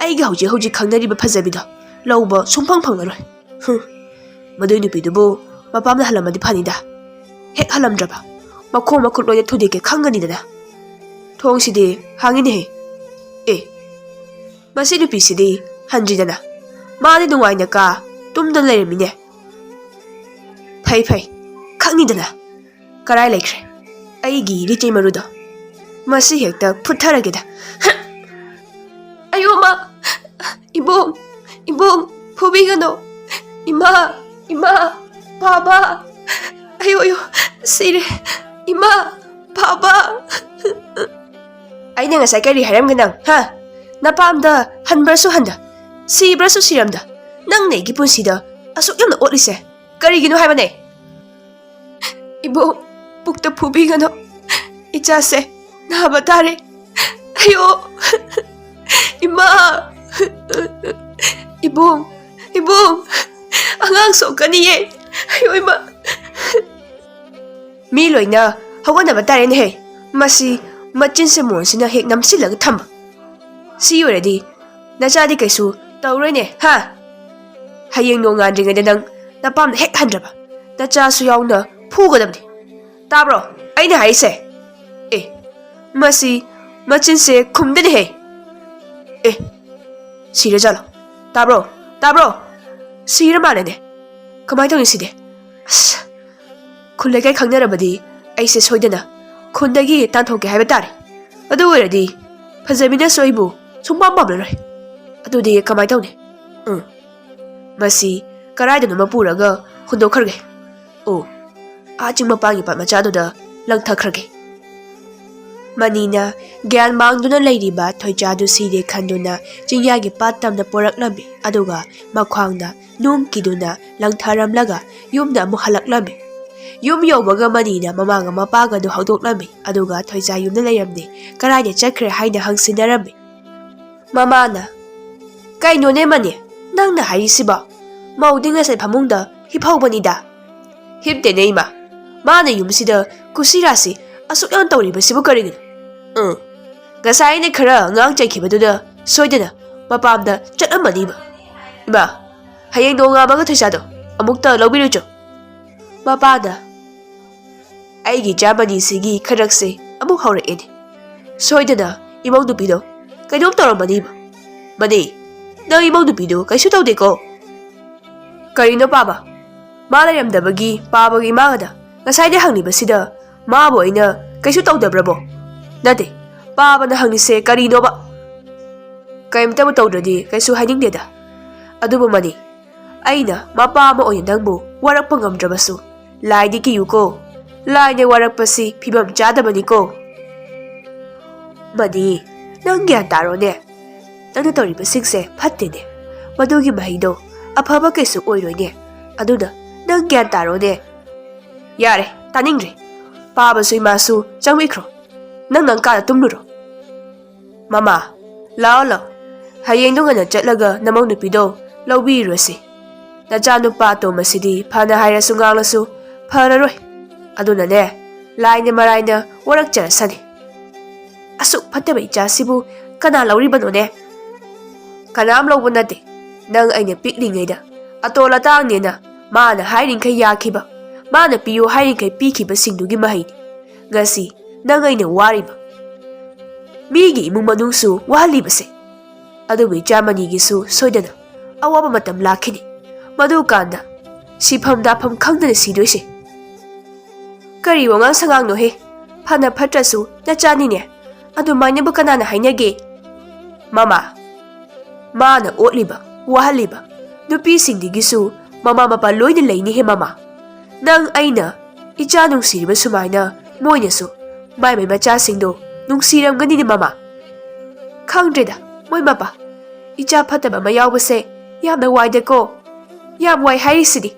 ꯑꯩꯒ ꯍꯧꯖꯤꯛ ꯍꯧꯖꯤꯛ ꯈꯪꯅꯔꯤꯕ ꯐꯖꯕꯤꯗꯣ ꯂꯧꯕ ꯁꯨꯡꯐꯪ ꯐꯪꯉꯔꯣꯏ꯫ ꯍꯨꯝ, ꯃꯗꯨꯏ ꯅꯨꯄꯤꯗꯨꯕꯨ ꯃꯄꯥꯝꯗ ꯍꯜꯂꯝꯃꯗꯤ ꯐꯅꯤꯗ꯫ ꯍꯦꯛ ꯍꯜꯂꯝꯗ꯭ꯔꯕ ꯃꯈꯣꯡ ꯃꯈꯨꯠ ꯂꯣꯏꯅ ꯊꯨꯗꯦꯛꯀꯦ ꯈꯪꯒꯅꯤꯗꯅ꯫ ꯊꯣꯡꯁꯤꯗꯤ ꯍꯥꯡꯉꯤꯅꯦꯍꯦ꯫ ꯑꯦ, ꯃꯁꯤ ꯅꯨꯄꯤꯁꯤꯗꯤ ꯍꯟꯗ꯭ꯔꯤꯗꯅ꯫ ꯃꯥꯗꯤ ꯅꯨꯡꯉꯥꯏꯅ ꯀꯥ ꯇꯨꯝꯗꯅ ꯂꯩꯔꯝꯃꯤꯅꯦ꯫ ꯐꯩ ꯐꯩ, ꯈꯪꯉꯤꯗꯅ꯫ ꯀꯔꯥꯏ ꯂꯩꯈ꯭ꯔꯦ ꯑꯩꯒꯤ ꯂꯤꯆꯩ ꯃꯔꯨꯗꯣ? ꯃꯁꯤ ꯍꯦꯛꯇ ꯐꯨꯠꯊꯔꯒꯦꯗ꯫ ꯍ! ꯑꯌꯣ, ꯃꯥ! ꯏꯕꯣꯡ, ꯏꯕꯣꯡ, ꯐꯨꯕꯤꯒꯅꯨ! ꯏꯃꯥ, ꯏꯃꯥ, ꯕꯥꯕꯥ! ꯑꯌꯣ, ꯑꯌꯣ, ꯁꯤꯔꯦ! ꯏꯃꯥ, ꯕꯥꯕꯥ! ꯑꯩꯅ ꯉꯁꯥꯏ ꯀꯔꯤ ꯍꯥꯏꯔꯝꯒꯦ ꯅꯪ, ꯍꯥ? ꯅꯄꯥꯝꯗ ꯍꯟꯕ꯭ꯔꯁꯨ ꯍꯟꯗ, ꯁꯤꯕ꯭ꯔꯁꯨ ꯁꯤꯔꯝꯗ, ꯅꯪꯅ ꯑꯩꯒꯤ ꯄꯨꯟꯁꯤꯗ ꯑꯁꯨꯛ ꯌꯥꯝꯅ ꯑꯣꯠꯂꯤꯁꯦ ꯀꯔꯤꯒꯤꯅꯣ ꯍꯥꯏꯕꯅꯦ? ꯏꯕꯣꯛ, ꯄꯨꯛꯇ ꯐꯨꯕꯤꯒꯅꯨ꯫ ꯏꯆꯥꯁꯦ ꯅꯥꯕ ꯇꯥꯔꯦ꯫ ꯑꯌꯣ! ꯏꯃꯥ! ꯏꯕꯣꯡ, ꯏꯕꯣꯡ! ꯑꯉꯥꯡ ꯁꯣꯛꯀꯅꯤꯌꯦ꯫ ꯑꯌꯣ, ꯏꯃꯥ! ꯃꯤ ꯂꯣꯏꯅ ꯍꯧꯒꯠꯅꯕ ꯇꯥꯔꯦꯅꯦꯍꯦ꯫ ꯃꯁꯤ ꯃꯆꯤꯟꯁꯦ ꯃꯣꯟꯁꯤꯅ ꯍꯦꯛ ꯅꯝꯁꯤꯜꯂꯒ ꯊꯝꯕ꯫ ꯁꯤ ꯑꯣꯏꯔꯗꯤ ꯅꯆꯥꯗꯤ ꯀꯩꯁꯨ ꯇꯧꯔꯣꯏꯅꯦ, ꯍꯥ? ꯍꯌꯦꯡ ꯅꯣꯡꯉꯥꯟꯗ꯭ꯔꯤꯉꯩꯗ ꯅꯪ ꯅꯄꯥꯝꯗ ꯍꯦꯛ ꯍꯟꯗ꯭ꯔꯕ, ꯅꯆꯥꯁꯨ ꯌꯥꯎꯅ ꯐꯨꯒꯗꯕꯅꯤ꯫ ꯇꯥꯕ꯭ꯔꯣ ꯑꯩꯅ ꯍꯥꯏꯁꯦ? ꯑꯦ, ꯃꯁꯤ ꯃꯆꯤꯟꯁꯦ ꯈꯨꯝꯗꯦꯅꯦꯍꯦ꯫ ꯑꯦ, ꯁꯤꯔꯖꯥꯠꯂꯣ? ꯇꯥꯕ꯭ꯔꯣ? ꯇꯥꯕ꯭ꯔꯣ? ꯁꯤꯔ ꯃꯥꯜꯂꯦꯅꯦ꯫ ꯀꯃꯥꯏꯅ ꯇꯧꯅꯤ ꯁꯤꯗꯤ? ꯑꯁ, ꯈꯨꯜ ꯂꯩꯀꯥꯏ ꯈꯪꯅꯔꯕꯗꯤ ꯑꯩꯁꯦ ꯁꯣꯏꯗꯅ ꯈꯨꯟꯗꯒꯤ ꯇꯥꯟꯊꯣꯛꯀꯦ ꯍꯥꯏꯕ ꯇꯥꯔꯦ꯫ ꯑꯗꯨ ꯑꯣꯏꯔꯗꯤ ꯐꯖꯕꯤꯅꯁꯨ ꯑꯩꯕꯨ ꯁꯨꯡꯄꯥꯝ ꯄꯥꯝꯂꯔꯣꯏ꯫ ꯑꯗꯨꯗꯤ ꯀꯃꯥꯏꯅ ꯇꯧꯅꯤ? ꯎꯝ, ꯃꯁꯤ ꯀꯔꯥꯏꯗꯅꯣꯃ ꯄꯨꯔꯒ ꯍꯨꯟꯗꯣꯛꯈ꯭ꯔꯒꯦ꯫ ꯑꯣ, ꯑꯥ ꯆꯤꯡ ꯃꯄꯥꯟꯒꯤ ꯄꯥꯠ ꯃꯆꯥꯗꯨꯗ ꯂꯪꯊꯈ꯭ꯔꯒꯦ꯫ ꯃꯅꯤꯅ ꯒ꯭ꯌꯥꯟ ꯃꯥꯡꯗꯨꯅ ꯂꯩꯔꯤꯕ ꯊꯣꯏꯆꯥꯗꯨ ꯁꯤꯔꯦ ꯈꯟꯗꯨꯅ ꯆꯤꯡꯌꯥꯒꯤ ꯄꯥꯠ ꯇꯝꯅ ꯄꯣꯔꯛꯂꯝꯃꯤ, ꯑꯗꯨꯒ ꯃꯈ꯭ꯋꯥꯡꯗ ꯅꯨꯡ ꯀꯤꯗꯨꯅ ꯂꯪꯊꯔꯝꯂꯒ ꯌꯨꯝꯗ ꯑꯃꯨꯛ ꯍꯜꯂꯛꯂꯝꯃꯤ꯫ ꯌꯨꯝ ꯌꯧꯕꯒ ꯃꯅꯤꯅ ꯃꯃꯥꯒ ꯃꯄꯥꯒꯗꯨ ꯍꯧꯗꯣꯛꯂꯝꯃꯤ, ꯑꯗꯨꯒ ꯊꯣꯏꯆꯥ ꯌꯨꯝꯗ ꯂꯩꯔꯝꯗꯦ, ꯀꯔꯥꯏꯗ ꯆꯠꯈ꯭ꯔꯦ ꯍꯥꯏꯅ ꯍꯪꯁꯤꯟꯅꯔꯝꯃꯤ꯫ ꯃꯃꯥꯅ, "ꯀꯩꯅꯣꯅꯦ ꯃꯅꯤ, ꯅꯪꯅ ꯍꯥꯏꯔꯤꯁꯤꯕꯣ? ꯃꯧꯗꯤ ꯉꯁꯥꯏ ꯐꯃꯨꯡꯗ ꯍꯤꯞꯍꯧꯕꯅꯤꯗ"꯫ "ꯍꯤꯞꯇꯦꯅꯦ ꯏꯃꯥ, ꯃꯥꯅ ꯌꯨꯝꯁꯤꯗ ꯀꯨꯁꯤꯔꯥꯁꯤ ꯑꯁꯨꯛ ꯌꯥꯝ ꯇꯧꯔꯤꯕꯁꯤꯕꯨ ꯀꯔꯤꯒꯤꯅꯣ?" "ꯎꯝ, ꯉꯁꯥꯏ ꯑꯩꯅ ꯈꯔ ꯉꯥꯡ ꯆꯩꯈꯤꯕꯗꯨꯗ ꯁꯣꯏꯗꯅ ꯃꯄꯥꯝꯗ ꯆꯠꯂꯝꯃꯅꯤꯕ꯫ ꯏꯃꯥ, ꯍꯌꯦꯡ ꯅꯣꯡꯉꯥꯟꯕꯒ ꯊꯣꯏꯁꯥꯗꯣ ꯑꯃꯨꯛꯇ ꯂꯧꯕꯤꯔꯨꯆꯣ"꯫ ꯃꯄꯥꯅ, "ꯑꯩꯒꯤ ꯏꯆꯥ ꯃꯅꯤꯁꯤꯒꯤ ꯈꯔꯛꯁꯦ ꯑꯃꯨꯛ ꯍꯧꯔꯛꯑꯦꯅꯦ꯫ ꯁꯣꯏꯗꯅ ꯏꯃꯧ ꯅꯨꯄꯤꯗꯣ ꯀꯩꯅꯣꯝ ꯇꯧꯔꯝꯃꯅꯤꯕ꯫ ꯃꯅꯤ, ꯅꯪ ꯏꯃꯧ ꯅꯨꯄꯤꯗꯣ ꯀꯩꯁꯨ ꯇꯧꯗꯦꯀꯣ?" "ꯀꯔꯤꯅꯣ ꯄꯥꯕ? ꯃꯥ ꯂꯩꯔꯝꯗꯕꯒꯤ ꯄꯥꯕꯒꯤ ꯏꯃꯥꯒꯗ ꯉꯁꯥꯏꯗꯩ ꯍꯪꯂꯤꯕꯁꯤꯗ ꯃꯥꯕꯨ ꯑꯩꯅ ꯀꯩꯁꯨ ꯇꯧꯗꯕ꯭ꯔꯕꯣ? ꯅꯠꯇꯦ, ꯄꯥꯕꯅ ꯍꯪꯂꯤꯁꯦ ꯀꯔꯤꯅꯣꯕ?" "ꯀꯔꯤꯝꯇꯕꯨ ꯇꯧꯗ꯭ꯔꯗꯤ ꯀꯩꯁꯨ ꯍꯥꯏꯅꯤꯡꯗꯦꯗ꯫ ꯑꯗꯨꯕꯨ ꯃꯅꯤ, ꯑꯩꯅ ꯃꯄꯥ ꯑꯃ ꯑꯣꯏꯅ ꯅꯪꯕꯨ ꯋꯥꯔꯛꯄ ꯉꯝꯗ꯭ꯔꯕꯁꯨ, ꯂꯥꯏꯗꯤ ꯀꯤꯌꯨꯀꯣ꯫ ꯂꯥꯏꯅ ꯋꯥꯔꯛꯄꯁꯤ ꯐꯤꯕꯝ ꯆꯥꯗꯕꯅꯤꯀꯣ"꯫ "ꯃꯅꯤ, ꯅꯪ ꯒ꯭ꯌꯥꯟ ꯇꯥꯔꯣꯅꯦ꯫ ꯅꯪꯅ ꯇꯧꯔꯤꯕꯁꯤꯡꯁꯦ ꯐꯠꯇꯦꯅꯦ꯫ ꯃꯗꯨꯒꯤ ꯃꯍꯩꯗꯣ ꯑꯐꯕ ꯀꯩꯁꯨ ꯑꯣꯏꯔꯣꯏꯅꯦ꯫ ꯑꯗꯨꯅ ꯅꯪ ꯒ꯭ꯌꯥꯟ ꯇꯥꯔꯣꯅꯦ"꯫ "ꯌꯥꯔꯦ, ꯇꯥꯅꯤꯡꯗ꯭ꯔꯦ꯫ ꯄꯥꯕꯁꯨ ꯏꯃꯥꯁꯨ ꯆꯪꯕꯤꯈ꯭ꯔꯣ꯫ ꯅꯪ ꯅꯪ ꯀꯥꯗ ꯇꯨꯝꯂꯨꯔꯣ"꯫ "ꯃꯃꯥ, ꯂꯥꯛꯑꯣ ꯂꯥꯛꯑꯣ꯫ ꯍꯌꯦꯡꯗꯣ ꯉꯟꯅ ꯆꯠꯂꯒ ꯅꯃꯧ ꯅꯨꯄꯤꯗꯣ ꯂꯧꯕꯤꯔꯨꯔꯁꯤ꯫ ꯅꯆꯥꯅꯨꯄꯥ ꯑꯇꯣꯝꯕꯁꯤꯗꯤ ꯐꯅ ꯍꯥꯏꯔꯁꯨ ꯉꯥꯡꯂꯁꯨ ꯐꯔꯔꯣꯏ"꯫ ꯑꯗꯨꯅꯅꯦ, ꯂꯥꯏꯅ ꯃꯔꯥꯏꯅ ꯋꯥꯔꯛꯆꯔꯁꯅꯤ꯫ ꯑꯁꯨꯛ ꯐꯠꯇꯕ ꯏꯆꯥꯁꯤꯕꯨ ꯀꯅꯥ ꯂꯧꯔꯤꯕꯅꯣꯅꯦ? ꯀꯅꯥꯝ ꯂꯧꯕ ꯅꯠꯇꯦ꯫ ꯅꯪ ꯑꯩꯅ ꯄꯤꯛꯂꯤꯉꯩꯗ ꯑꯇꯣꯜ ꯑꯇꯥꯡꯅꯦꯅ ꯃꯥꯅ ꯍꯥꯏꯔꯤꯡꯈꯩ ꯌꯥꯈꯤꯕ, ꯃꯥꯅ ꯄꯤꯌꯨ ꯍꯥꯏꯔꯤꯡꯈꯩ ꯄꯤꯈꯤꯕꯁꯤꯡꯗꯨꯒꯤ ꯃꯍꯩꯅꯤ ꯉꯁꯤ ꯅꯪ ꯑꯩꯅ ꯋꯥꯔꯤꯕ꯫ ꯃꯤꯒꯤ ꯏꯃꯨꯡ ꯃꯅꯨꯡꯁꯨ ꯋꯥꯍꯜꯂꯤꯕꯁꯦ꯫ ꯑꯗꯨꯕꯨ ꯏꯆꯥ ꯃꯅꯤꯒꯤꯁꯨ ꯁꯣꯏꯗꯅ ꯑꯋꯥꯕ ꯃꯇꯝ ꯂꯥꯛꯈꯤꯅꯤ꯫ ꯃꯗꯨꯀꯥꯟꯗ ꯁꯤꯐꯝ ꯗꯥꯐꯝ ꯈꯪꯗꯅ ꯁꯤꯗꯣꯏꯁꯦ꯫ ꯀꯔꯤ ꯋꯥꯉꯥꯡ ꯁꯉꯥꯡꯅꯣꯍꯦ? ꯐꯅ ꯐꯠꯇ꯭ꯔꯁꯨ ꯅꯆꯥꯅꯤꯅꯦ꯫ ꯑꯗꯨꯃꯥꯏꯅꯕꯨ ꯀꯅꯥꯅ ꯍꯥꯏꯅꯒꯦ? ꯃꯃꯥ, ꯃꯥꯅ ꯑꯣꯠꯂꯤꯕ, ꯋꯥꯍꯜꯂꯤꯕ ꯅꯨꯄꯤꯁꯤꯡꯗꯒꯤꯁꯨ ꯃꯃꯥ ꯃꯄꯥ ꯂꯣꯏꯅ ꯂꯩꯅꯤꯍꯦ ꯃꯃꯥ꯫ ꯅꯪ ꯑꯩꯅ ꯏꯆꯥ ꯅꯨꯡꯁꯤꯔꯤꯕ ꯁꯨꯃꯥꯏꯅ ꯃꯣꯏꯅꯁꯨ ꯃꯥꯏ ꯃꯥꯏ ꯃꯆꯥꯁꯤꯡꯗꯣ ꯅꯨꯡꯁꯤꯔꯝꯒꯅꯤꯅꯦ ꯃꯃꯥ꯫ ꯈꯪꯗ꯭ꯔꯦꯗ, ꯃꯣꯏ ꯃꯄꯥ꯫ ꯏꯆꯥ ꯐꯠꯇꯕ ꯑꯃ ꯌꯥꯎꯕꯁꯦ ꯌꯥꯝꯅ ꯋꯥꯏꯗꯀꯣ꯫ ꯌꯥꯝ ꯋꯥꯏ ꯍꯥꯏꯔꯤꯁꯤꯗꯤ꯫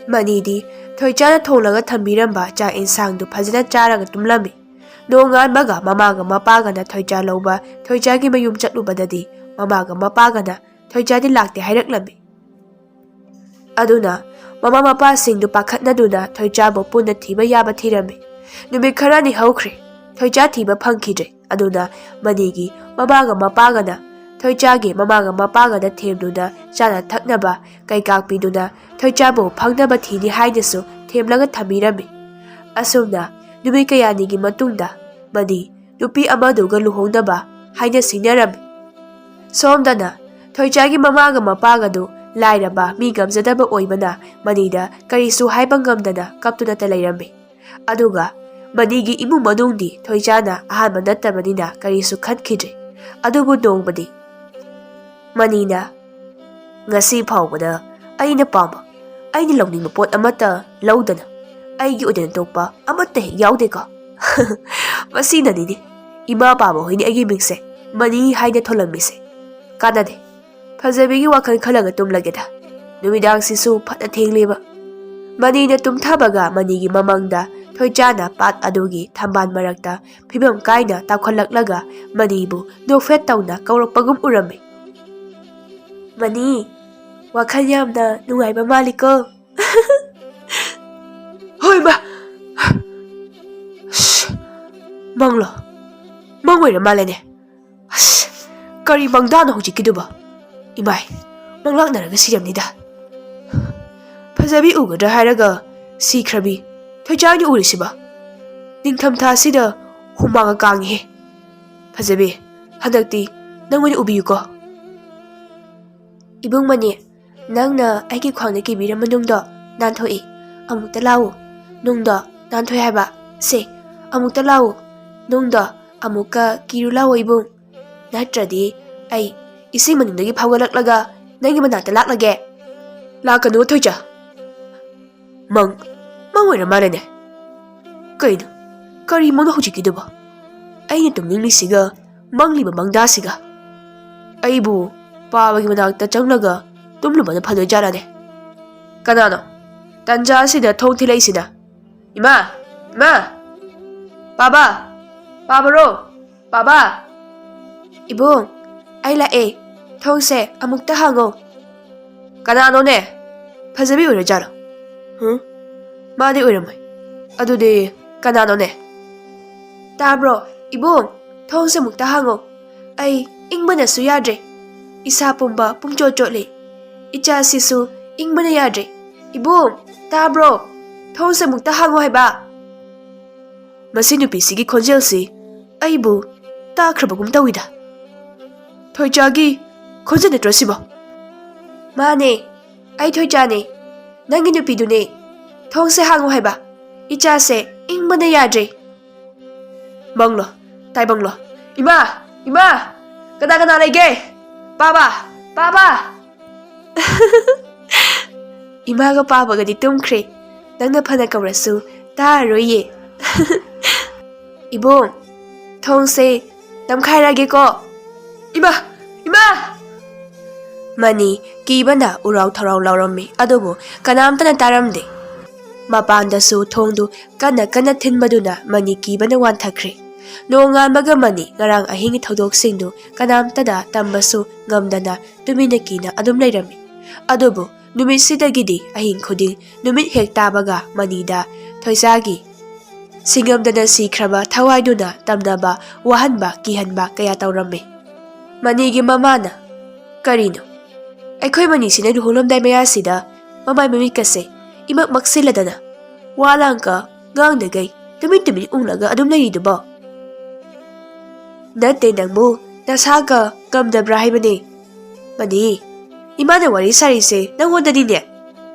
ꯃꯅꯤꯗꯤ ꯊꯣꯏꯆꯥꯅ ꯊꯣꯡꯂꯒ ꯊꯝꯕꯤꯔꯝꯕ ꯆꯥꯛ ꯏꯟꯁꯥꯡꯗꯨ ꯐꯖꯅ ꯆꯥꯔꯒ ꯇꯨꯝꯂꯝꯃꯤ꯫ ꯅꯣꯡꯉꯥꯟꯕꯒ ꯃꯃꯥꯒ ꯃꯄꯥꯒꯅ ꯊꯣꯏꯆꯥ ꯂꯧꯕ ꯊꯣꯏꯆꯥꯒꯤ ꯃꯌꯨꯝ ꯆꯠꯂꯨꯕꯗꯗꯤ ꯃꯃꯥꯒ ꯃꯄꯥꯒꯅ ꯊꯣꯏꯆꯥꯗꯤ ꯂꯥꯛꯇꯦ ꯍꯥꯏꯔꯛꯂꯝꯃꯤ꯫ ꯑꯗꯨꯅ ꯃꯃꯥ ꯃꯄꯥꯁꯤꯡꯗꯨ ꯄꯥꯈꯠꯅꯗꯨꯅ ꯊꯣꯏꯆꯥꯕꯨ ꯄꯨꯟꯅ ꯊꯤꯕ ꯌꯥꯕ ꯊꯤꯔꯝꯃꯤ꯫ ꯅꯨꯃꯤꯠ ꯈꯔꯅꯤ ꯍꯧꯈ꯭ꯔꯦ꯫ ꯊꯣꯏꯆꯥ ꯊꯤꯕ ꯐꯪꯈꯤꯗ꯭ꯔꯦ꯫ ꯑꯗꯨꯅ ꯃꯅꯤꯒꯤ ꯃꯃꯥꯒ ꯃꯄꯥꯒꯅ ꯊꯣꯏꯆꯥꯒꯤ ꯃꯃꯥꯒ ꯃꯄꯥꯒꯅ ꯊꯦꯝꯗꯨꯅ ꯆꯥꯅ ꯊꯛꯅꯕ ꯀꯩꯀꯥ ꯄꯤꯗꯨꯅ ꯊꯣꯏꯆꯥꯕꯨ ꯐꯪꯅꯕ ꯊꯤꯅꯤ ꯍꯥꯏꯅꯁꯨ ꯊꯦꯝꯂꯒ ꯊꯝꯕꯤꯔꯝꯃꯤ꯫ ꯑꯁꯨꯝꯅ ꯅꯨꯃꯤꯠ ꯀꯌꯥꯅꯤꯒꯤ ꯃꯇꯨꯡꯗ ꯃꯅꯤ ꯅꯨꯄꯤ ꯑꯃꯗꯨꯒ ꯂꯨꯍꯣꯡꯅꯕ ꯍꯥꯏꯅ ꯁꯤꯡꯅꯔꯝꯃꯤ꯫ ꯁꯣꯝꯗꯅ ꯊꯣꯏꯆꯥꯒꯤ ꯃꯃꯥꯒ ꯃꯄꯥꯒꯗꯨ ꯂꯥꯏꯔꯕ ꯃꯤ ꯉꯝꯖꯗꯕ ꯑꯣꯏꯕꯅ ꯃꯅꯤꯗ ꯀꯔꯤꯁꯨ ꯍꯥꯏꯕ ꯉꯝꯗꯅ ꯀꯞꯇꯨꯅꯇ ꯂꯩꯔꯝꯃꯤ꯫ ꯑꯗꯨꯒ ꯃꯅꯤꯒꯤ ꯏꯃꯨꯡ ꯃꯅꯨꯡꯗꯤ ꯊꯣꯏꯆꯥꯅ ꯑꯍꯥꯟꯕ ꯅꯠꯇꯕꯅꯤꯅ ꯀꯔꯤꯁꯨ ꯈꯟꯈꯤꯗ꯭ꯔꯦ꯫ ꯑꯗꯨꯕꯨ ꯅꯣꯡꯃꯗꯤ ꯃꯅꯤꯅ, "ꯉꯁꯤ ꯐꯥꯎꯕꯗ ꯑꯩꯅ ꯄꯥꯝꯕ, ꯑꯩꯅ ꯂꯧꯅꯤꯡꯕ ꯄꯣꯠ ꯑꯃꯠꯇ ꯂꯧꯗꯅ ꯑꯩꯒꯤ ꯑꯣꯏꯗꯅ ꯇꯣꯛꯄ ꯑꯃꯠꯇ ꯍꯦꯛ ꯌꯥꯎꯗꯦꯀꯣ?" ꯃꯁꯤꯅꯅꯤꯅꯦ ꯏꯃꯥ ꯄꯥꯕ ꯍꯣꯏꯅ ꯑꯩꯒꯤ ꯃꯤꯡꯁꯦ ꯃꯅꯤ ꯍꯥꯏꯅ ꯊꯣꯜꯂꯝꯃꯤꯁꯦ꯫ ꯀꯥꯟꯅꯗꯦ꯫ ꯐꯖꯕꯤꯒꯤ ꯋꯥꯈꯜ ꯈꯜꯂꯒ ꯇꯨꯝꯂꯒꯦꯗ꯫ ꯅꯨꯃꯤꯗꯥꯡꯁꯤꯁꯨ ꯐꯅ ꯊꯦꯡꯂꯦꯕ꯫ ꯃꯅꯤꯅ ꯇꯨꯝꯊꯕꯒ ꯃꯅꯤꯒꯤ ꯃꯃꯪꯗ ꯊꯣꯏꯆꯥꯅ ꯄꯥꯠ ꯑꯗꯨꯒꯤ ꯊꯝꯕꯥꯜ ꯃꯔꯛꯇ ꯐꯤꯕꯝ ꯀꯥꯏꯅ ꯇꯥꯎꯈꯠꯂꯛꯂꯒ ꯃꯅꯤꯕꯨ ꯅꯣꯛꯐꯦꯠ ꯇꯧꯅ ꯀꯧꯔꯛꯄꯒꯨꯝ ꯎꯔꯝꯃꯤ꯫ "ꯃꯅꯤ, ꯋꯥꯈꯜ ꯌꯥꯝꯅ ꯅꯨꯡꯉꯥꯏꯕ ꯃꯥꯜꯂꯤꯀꯣ?" "ꯍꯣꯏ, ꯃꯥ, ꯃꯪꯂꯣ? ꯃꯪ ꯑꯣꯏꯔ ꯃꯥꯜꯂꯦꯅꯦ꯫ ꯑꯁ, ꯀꯔꯤ ꯃꯪꯗꯥꯅꯣ ꯍꯧꯖꯤꯛꯀꯤꯗꯨꯕꯣ? ꯏꯃꯥꯏ, ꯃꯪꯂꯥꯛꯅꯔꯒ ꯁꯤꯔꯝꯅꯤꯗ꯫ ꯐꯖꯕꯤ ꯎꯒꯗ꯭ꯔꯥ ꯍꯥꯏꯔꯒ ꯁꯤꯈ꯭ꯔꯕꯤ꯫ ꯊꯣꯏꯆꯥꯅ ꯎꯔꯤꯁꯤꯕ? ꯅꯤꯡꯊꯝꯊꯥꯁꯤꯗ ꯍꯨꯃꯥꯡꯒ ꯀꯥꯡꯉꯤꯍꯦ꯫ ꯐꯖꯕꯤ, ꯍꯟꯗꯛꯇꯤ ꯅꯪ ꯑꯣꯏꯅ ꯎꯕꯤꯌꯨꯀꯣ꯫ ꯏꯕꯨꯡ ꯃꯅꯤ, ꯅꯪꯅ ꯑꯩꯒꯤ ꯈ꯭ꯋꯥꯡꯗ ꯀꯤꯕꯤꯔꯝꯕ ꯅꯨꯡꯗꯣ ꯅꯥꯟꯊꯣꯛꯏ꯫ ꯑꯃꯨꯛꯇ ꯂꯥꯛꯎ꯫ ꯅꯨꯡꯗꯣ ꯅꯥꯟꯊꯣꯛꯏ ꯍꯥꯏꯕ꯫ ꯁꯦ, ꯑꯃꯨꯛꯇ ꯂꯥꯛꯎ꯫ ꯅꯨꯡꯗꯣ ꯑꯃꯨꯛꯀ ꯀꯤꯔꯨ ꯂꯥꯛꯑꯣ ꯏꯕꯨꯡ꯫ ꯅꯠꯇ꯭ꯔꯗꯤ ꯑꯩ ꯏꯁꯤꯡ ꯃꯅꯨꯡꯗꯒꯤ ꯐꯥꯎꯒꯠꯂꯛꯂꯒ ꯅꯪꯒꯤ ꯃꯅꯥꯛꯇ ꯂꯥꯛꯂꯒꯦ꯫ ꯂꯥꯛꯀꯅꯨ ꯊꯣꯏꯆꯥ꯫ ꯃꯪ, ꯃꯪ ꯑꯣꯏꯔ ꯃꯥꯜꯂꯦꯅꯦ꯫ ꯀꯩꯅꯣ? ꯀꯔꯤ ꯃꯪꯅꯣ ꯍꯧꯖꯤꯛꯀꯤꯗꯨꯕꯣ? ꯑꯩꯅ ꯇꯨꯝꯅꯤꯡꯂꯤꯁꯤꯒ ꯃꯪꯂꯤꯕ ꯃꯪꯗꯥꯁꯤꯒ꯫ ꯑꯩꯕꯨ ꯄꯥꯕꯒꯤ ꯃꯅꯥꯛꯇ ꯆꯪꯂꯒ ꯇꯨꯝꯂꯨꯕꯅ ꯐꯗꯣꯏ ꯖꯥꯠꯂꯅꯦ? ꯀꯅꯥꯅꯣ ꯇꯟꯖꯥ ꯑꯁꯤꯗ ꯊꯣꯡ ꯊꯤꯜꯂꯛꯏꯁꯤꯅ? ꯏꯃꯥ! ꯏꯃꯥ! ꯄꯥꯕ! ꯄꯥꯕꯔꯣ? ꯄꯥꯕ! ꯏꯕꯨꯡ, ꯑꯩ ꯂꯥꯛꯑꯦ꯫ ꯊꯣꯡꯁꯦ ꯑꯃꯨꯛꯇ ꯍꯥꯡꯉꯣ꯫ ꯀꯅꯥꯅꯣꯅꯦ? ꯐꯖꯕꯤ ꯑꯣꯏꯔꯖꯥꯠꯂꯣ? ꯍꯨꯝ? ꯃꯥꯗꯤ ꯑꯣꯏꯔꯝꯃꯣꯏ꯫ ꯑꯗꯨꯗꯤ ꯀꯅꯥꯅꯣꯅꯦ? ꯇꯥꯕ꯭ꯔꯣ? ꯏꯕꯨꯡ, ꯊꯣꯡꯁꯦ ꯑꯃꯨꯛꯇ ꯍꯥꯡꯉꯣ꯫ ꯑꯩ ꯏꯪꯕꯅꯁꯨ ꯌꯥꯗ꯭ꯔꯦ꯫ ꯏꯁꯥ ꯄꯨꯝꯕ ꯄꯨꯝꯆꯣꯠ ꯆꯣꯠꯂꯦ꯫ ꯏꯆꯥꯁꯤꯁꯨ ꯏꯪꯕꯅ ꯌꯥꯗ꯭ꯔꯦ꯫ ꯏꯕꯨꯡ, ꯇꯥꯕ꯭ꯔꯣ? ꯊꯣꯡꯁꯦ ꯑꯃꯨꯛꯇ ꯍꯥꯡꯉꯣ ꯍꯥꯏꯕ꯫ ꯃꯁꯤ ꯅꯨꯄꯤꯁꯤꯒꯤ ꯈꯣꯟꯖꯦꯜꯁꯤ ꯑꯩꯕꯨ ꯇꯥꯈ꯭ꯔꯕꯒꯨꯝ ꯇꯧꯏꯗ꯫ ꯊꯣꯏꯆꯥꯒꯤ ꯈꯣꯟꯖꯦꯜ ꯅꯠꯇ꯭ꯔꯣ ꯁꯤꯕꯣ? ꯃꯥꯅꯦ, ꯑꯩ ꯊꯣꯏꯆꯥꯅꯦ꯫ ꯅꯪꯒꯤ ꯅꯨꯄꯤꯗꯨꯅꯦ꯫ ꯊꯣꯡꯁꯦ ꯍꯥꯡꯉꯨ ꯍꯥꯏꯕ꯫ ꯏꯆꯥꯁꯦ ꯏꯪꯕꯅ ꯌꯥꯗ꯭ꯔꯦ꯫ ꯃꯪꯂꯣ, ꯇꯥꯏꯕꯪꯂꯣ? ꯏꯃꯥ! ꯏꯃꯥ! ꯀꯅꯥ ꯀꯅꯥ ꯂꯩꯒꯦ? ꯄꯥꯕ! ꯄꯥꯕ! ꯏꯃꯥꯒ ꯄꯥꯕꯒꯗꯤ ꯇꯨꯝꯈ꯭ꯔꯦ꯫ ꯅꯪꯅ ꯐꯅ ꯀꯧꯔꯁꯨ ꯇꯥꯔꯔꯣꯏꯌꯦ꯫ ꯏꯕꯨꯡ, ꯊꯣꯡꯁꯦ ꯅꯝꯈꯥꯏꯔꯒꯦꯀꯣ꯫ ꯏꯃꯥ! ꯏꯃꯥ! ꯃꯅꯤ ꯀꯤꯕꯅ ꯎꯔꯥꯎ ꯊꯔꯥꯎ ꯂꯥꯎꯔꯝꯃꯤ, ꯑꯗꯨꯕꯨ ꯀꯅꯥꯝꯇꯅ ꯇꯥꯔꯝꯗꯦ꯫ ꯃꯄꯥꯟꯗꯁꯨ ꯊꯣꯡꯗꯨ ꯀꯟꯅ ꯀꯟꯅ ꯊꯤꯟꯕꯗꯨꯅ ꯃꯅꯤ ꯀꯤꯕꯅ ꯋꯥꯟꯊꯈ꯭ꯔꯦ꯫ ꯅꯣꯡꯉꯥꯟꯕꯒ ꯃꯅꯤ ꯉꯔꯥꯡ ꯑꯍꯤꯡꯒꯤ ꯊꯧꯗꯣꯛꯁꯤꯡꯗꯨ ꯀꯅꯥꯝꯇꯗ ꯇꯝꯕꯁꯨ ꯉꯝꯗꯅ ꯇꯨꯃꯤꯟꯅ ꯀꯤꯅ ꯑꯗꯨꯝ ꯂꯩꯔꯝꯃꯤ꯫ ꯑꯗꯨꯕꯨ ꯅꯨꯃꯤꯠꯁꯤꯗꯒꯤꯗꯤ ꯑꯍꯤꯡ ꯈꯨꯗꯤꯡ ꯅꯨꯃꯤꯠ ꯍꯦꯛ ꯇꯥꯕꯒ ꯃꯅꯤꯗ ꯊꯣꯏꯆꯥꯒꯤ ꯁꯤꯡꯉꯝꯗꯅ ꯁꯤꯈ꯭ꯔꯕ ꯊꯋꯥꯏꯗꯨꯅ ꯇꯝꯅꯕ, ꯋꯥꯍꯟꯕ, ꯀꯤꯍꯟꯕ ꯀꯌꯥ ꯇꯧꯔꯝꯃꯤ꯫ ꯃꯅꯤꯒꯤ ꯃꯃꯥꯅ, "ꯀꯔꯤꯅꯣ? ꯑꯩꯈꯣꯏ ꯃꯅꯤꯁꯤꯅ ꯂꯨꯍꯣꯡꯂꯝꯗꯥꯏ ꯃꯌꯥꯁꯤꯗ ꯃꯃꯥꯏ ꯃꯃꯤꯠꯀꯁꯦ ꯏꯃꯛ ꯃꯛꯁꯤꯜꯂꯗꯅ ꯋꯥ ꯂꯥꯡꯀ ꯉꯥꯡꯗꯒꯩ ꯇꯨꯃꯤꯟ ꯇꯨꯃꯤꯟ ꯎꯪꯂꯒ ꯑꯗꯨꯝ ꯂꯩꯔꯤꯗꯨꯕꯣ?" "ꯅꯠꯇꯦ ꯅꯪꯕꯨ, ꯅꯁꯥꯒ ꯉꯝꯗꯕ꯭ꯔꯥ ꯍꯥꯏꯕꯅꯦ꯫ ꯃꯅꯤ, ꯏꯃꯥꯅ ꯋꯥꯔꯤ ꯁꯥꯔꯤꯁꯦ ꯅꯪꯉꯣꯟꯗꯅꯤꯅꯦ꯫"